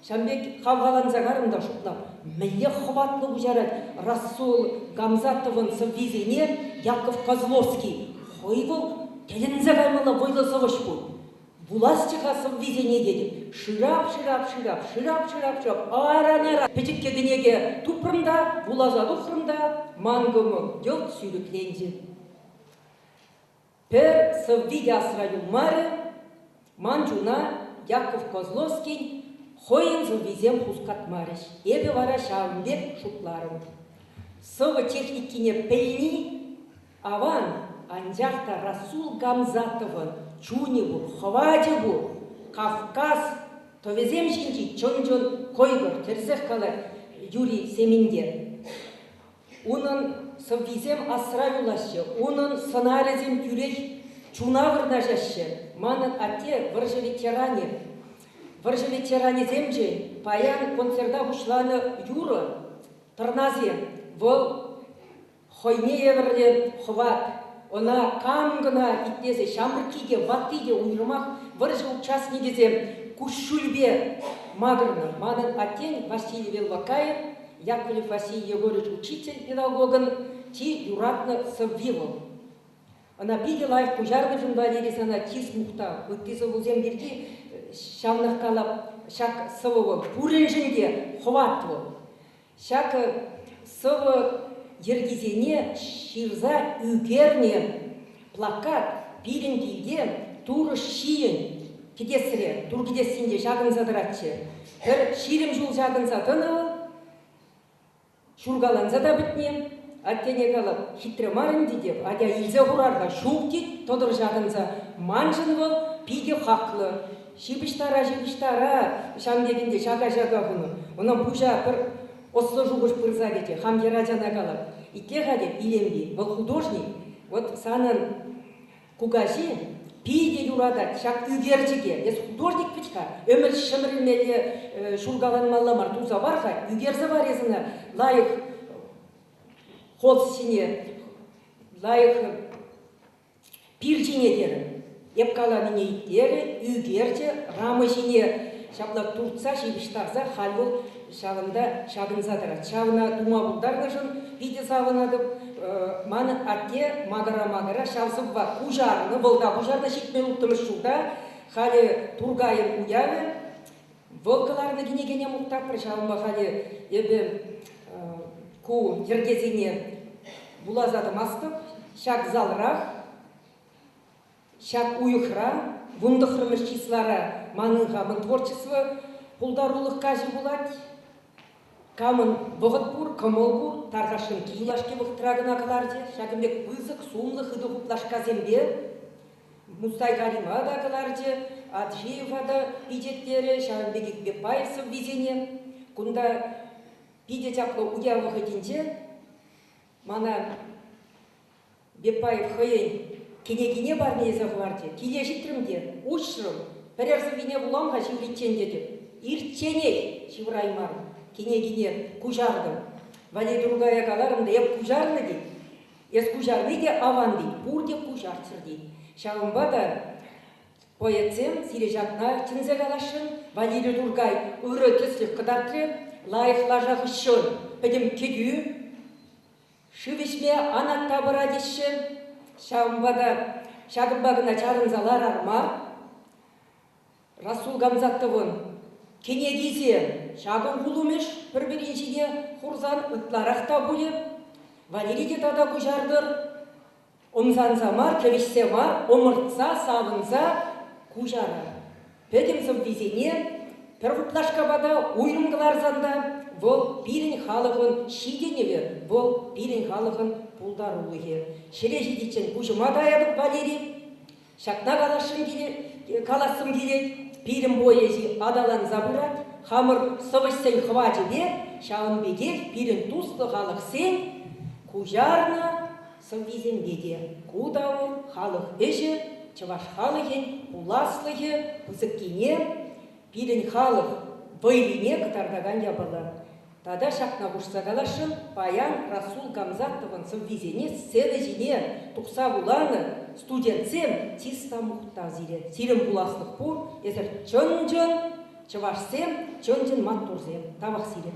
[SPEAKER 13] Ҫавӑн пек хавхаланса карӑм та шутлап, мӗнле хӑватлӑ куҫарать Расул Гамзатовӑн сӑввисене Яков Козловский. Хӑй вӑл тӗлӗнсе каймалла вӑйлӑ сӑвӑҫ пуль. Вуласчӗ-ха сӑввисене тетӗп. Шырап, шырап, шырап, шырап, шырап, шырап, аран-аран пӗчӗккӗ кӗнеке тупрӑм та, вуласа тухрӑм та, ман кӑмӑл йӑлт сӳрӗкленчӗ. Пӗр сӑвви те асра юлмарӗ, ман чуна Яков Козловскин хӑйӗн сӑввисем хускатмарӗҫ. Эпӗ вара ҫавӑн пек шутларӑм. Сӑвӑ техникине пӗлни Аван, анчах та Расул Гамзатовӑн чунӗ пур, хӑвачӗ пур. Кавказ тӑвӗсем ҫинчи чӑн-чӑн кӑйкӑр, тӗрӗсех калать Юрий Сементер. Унӑн сӑввисем асра юлаҫҫӗ, унӑн сӑнарӗсем тӳрех чуна вырнаҫаҫҫӗ. Манӑн атте вӑрҫӑ ветеранӗ. Вӑрҫӑ ветеранӗсемшӗн паян концерта пуҫланӑ юрӑ Тӑрнасем вӑл хӑйне евӗрлӗ хӑват. Ӑна кам кӑна итлесе ҫамрӑкки те, ватти те уйрӑмах вӑрҫӑ участникӗсем куҫҫульпе макӑрнӑ. Манӑн аттен Василий Велвакаев, Яковлев Василий Егорович учитель педагогӑн чи юратнӑ сӑвви вӑл. Ӑна питӗ лайӑх куҫарнӑшӑн Валерий сана чыс мухтав. Ытти сӑвӑсем пирки ҫавнах калап, ҫак сӑвӑ вӑл пуриншӗн те хӑват вӑл. Ҫак сӑвӑ йӗркисене ҫырса ӳкернӗ плакат пирӗн килте турӑш ҫийӗн кӗтесре, тур кӗтессинче ҫакӑнса тӑратчӗ. Пӗр 20 ҫул ҫакӑнса тӑнӑ вӑл. Ҫуркаланса та пӗтнӗ. Аттене калап, хитре мар ӗнтӗ теп, атя илсе хурар-ха, ҫук тет, тӑтӑр ҫакӑнса. Маншӑн вӑл питӗ хаклӑ. Ҫыпӑҫтара-ҫыпӑҫтара ҫавӑн пек ӗнтӗ ҫака-ҫака хунӑ. Ӑна пуҫа пӗр ӑслӑ шухӑш пырса кӗчӗ. Хам хӗрачана калап, итле-ха теп, Илемпи, вӑл художник, вот санӑн Кукаҫи питӗ юратать ҫак ӳкерчӗке. Эс художник вӗт-ха, ӗмӗр ҫӗмӗрӗлмелле ҫуркаланмалла мар туса пар-ха, ӳкерсе пар эс ӑна лайӑх холст ҫине, лайӑх пир ҫине терӗм. Эп каланине итлерӗ, ӳкерчӗ, рама ҫине ҫапла туртса ҫыпӑҫтарса халь вӑл ҫавӑнта ҫакӑнса тӑрать. Ҫавна тума пултарнӑшӑн питӗ савӑнатӑп. Манӑн атте макӑра-макӑра ҫав сӑвва куҫарнӑ, вӑл та куҫарнӑ 76-мӗш ҫулта. Халӗ Туркайӑн уявӗ. Вӑл кӑларнӑ кӗнекене мухтатпӑр, ҫавӑнпа халӗ эпӗ ку йӗркесене вуласа тӑмастӑп. Ҫак залрах Ҫак уйӑхра, 19-мӗш числара, манӑн хамӑн творчество пултарулӑх каҫӗ пулать. Камӑн вӑхӑт пур, кӑмӑл пур, тархасшӑн юлашки вӑхӑтра кӑна кӑларчӗ. Ҫакӑн пек пысӑк, сумлӑ хытӑ хуплашкасемпе Мустай Карима та кӑларчӗ, Аджиева та пичетлерӗ, ҫавӑн пекех Бепаев сӑввисене. Кунта питӗ чаплӑ уяв вӑхӑтӗнче мана Бепаев хӑйӗн кӗнекине парнелесе хӑварчӗ. Киле ҫитрӗм те уҫрӑм. Пӗрер сӑввине вулам-ха ҫывӑриччен тетӗп. Ирчченех ҫывӑраймарӑм. Кӗнекине куҫартӑм. Валей Туркая каларӑм та, эп куҫарнӑ тет. Эс куҫарни те аван тет, пурте куҫарччӑр тет. Ҫавӑнпа та поэтсем сире ҫакна чӗнсе каласшӑн. Валерий Туркай ырӑ тӗслӗх кӑтартрӗ. Лайӑх лаша хыҫҫӑн пӗтӗм кӗтӳ Шыв ӗҫме анат тапӑра теҫҫӗ. Ҫавӑнпа та ҫакӑнпа кӑна чарӑнса ларар мар. Расул Гамзатовӑн кӗнекисем ҫакӑн хулӑмӗш пӗр-пӗрин ҫине хурсан ытларах та пулӗ. Валерий те тата куҫартӑр. Ӑмсанса мар, кӗвӗҫсе мар, ӑмӑртса, савӑнса куҫарар. Пӗтӗм сӑввисене пӗр хуплашкапа та уйрӑм кӑларсан та вӑл пирӗн халӑхӑн ҫитӗнӗвӗ, вӑл пирӗн халӑхӑн пултарулӑхӗ. Ҫӗре ҫитиччен пуҫӑма таятӑп, Валерий. Ҫакна каласшӑн килет, калассӑм килет, пирӗн поэзи аталанса пырать, хамӑр сӑвӑҫсен хӑвачӗпе ҫавӑн пекех пирӗн туслӑ халӑхсен куҫарнӑ сӑввисемпе те. Ку та вӑл халӑх ӗҫӗ, чӑваш халӑхӗн пуласлӑхӗ пысӑккине, пирӗн халӑх вӑйлине кӑтартакан япала. Тата ҫакна хушса каласшӑн, паян Расул Гамзатовӑн сӑввисене сцена ҫине тухса вуланӑ студентсем чыс та мухтав сире. Сирӗн пуласлӑх пур, эсӗр чӑн-чӑн чӑвашсем, чӑн-чӑн маттурсем. Тавах сире.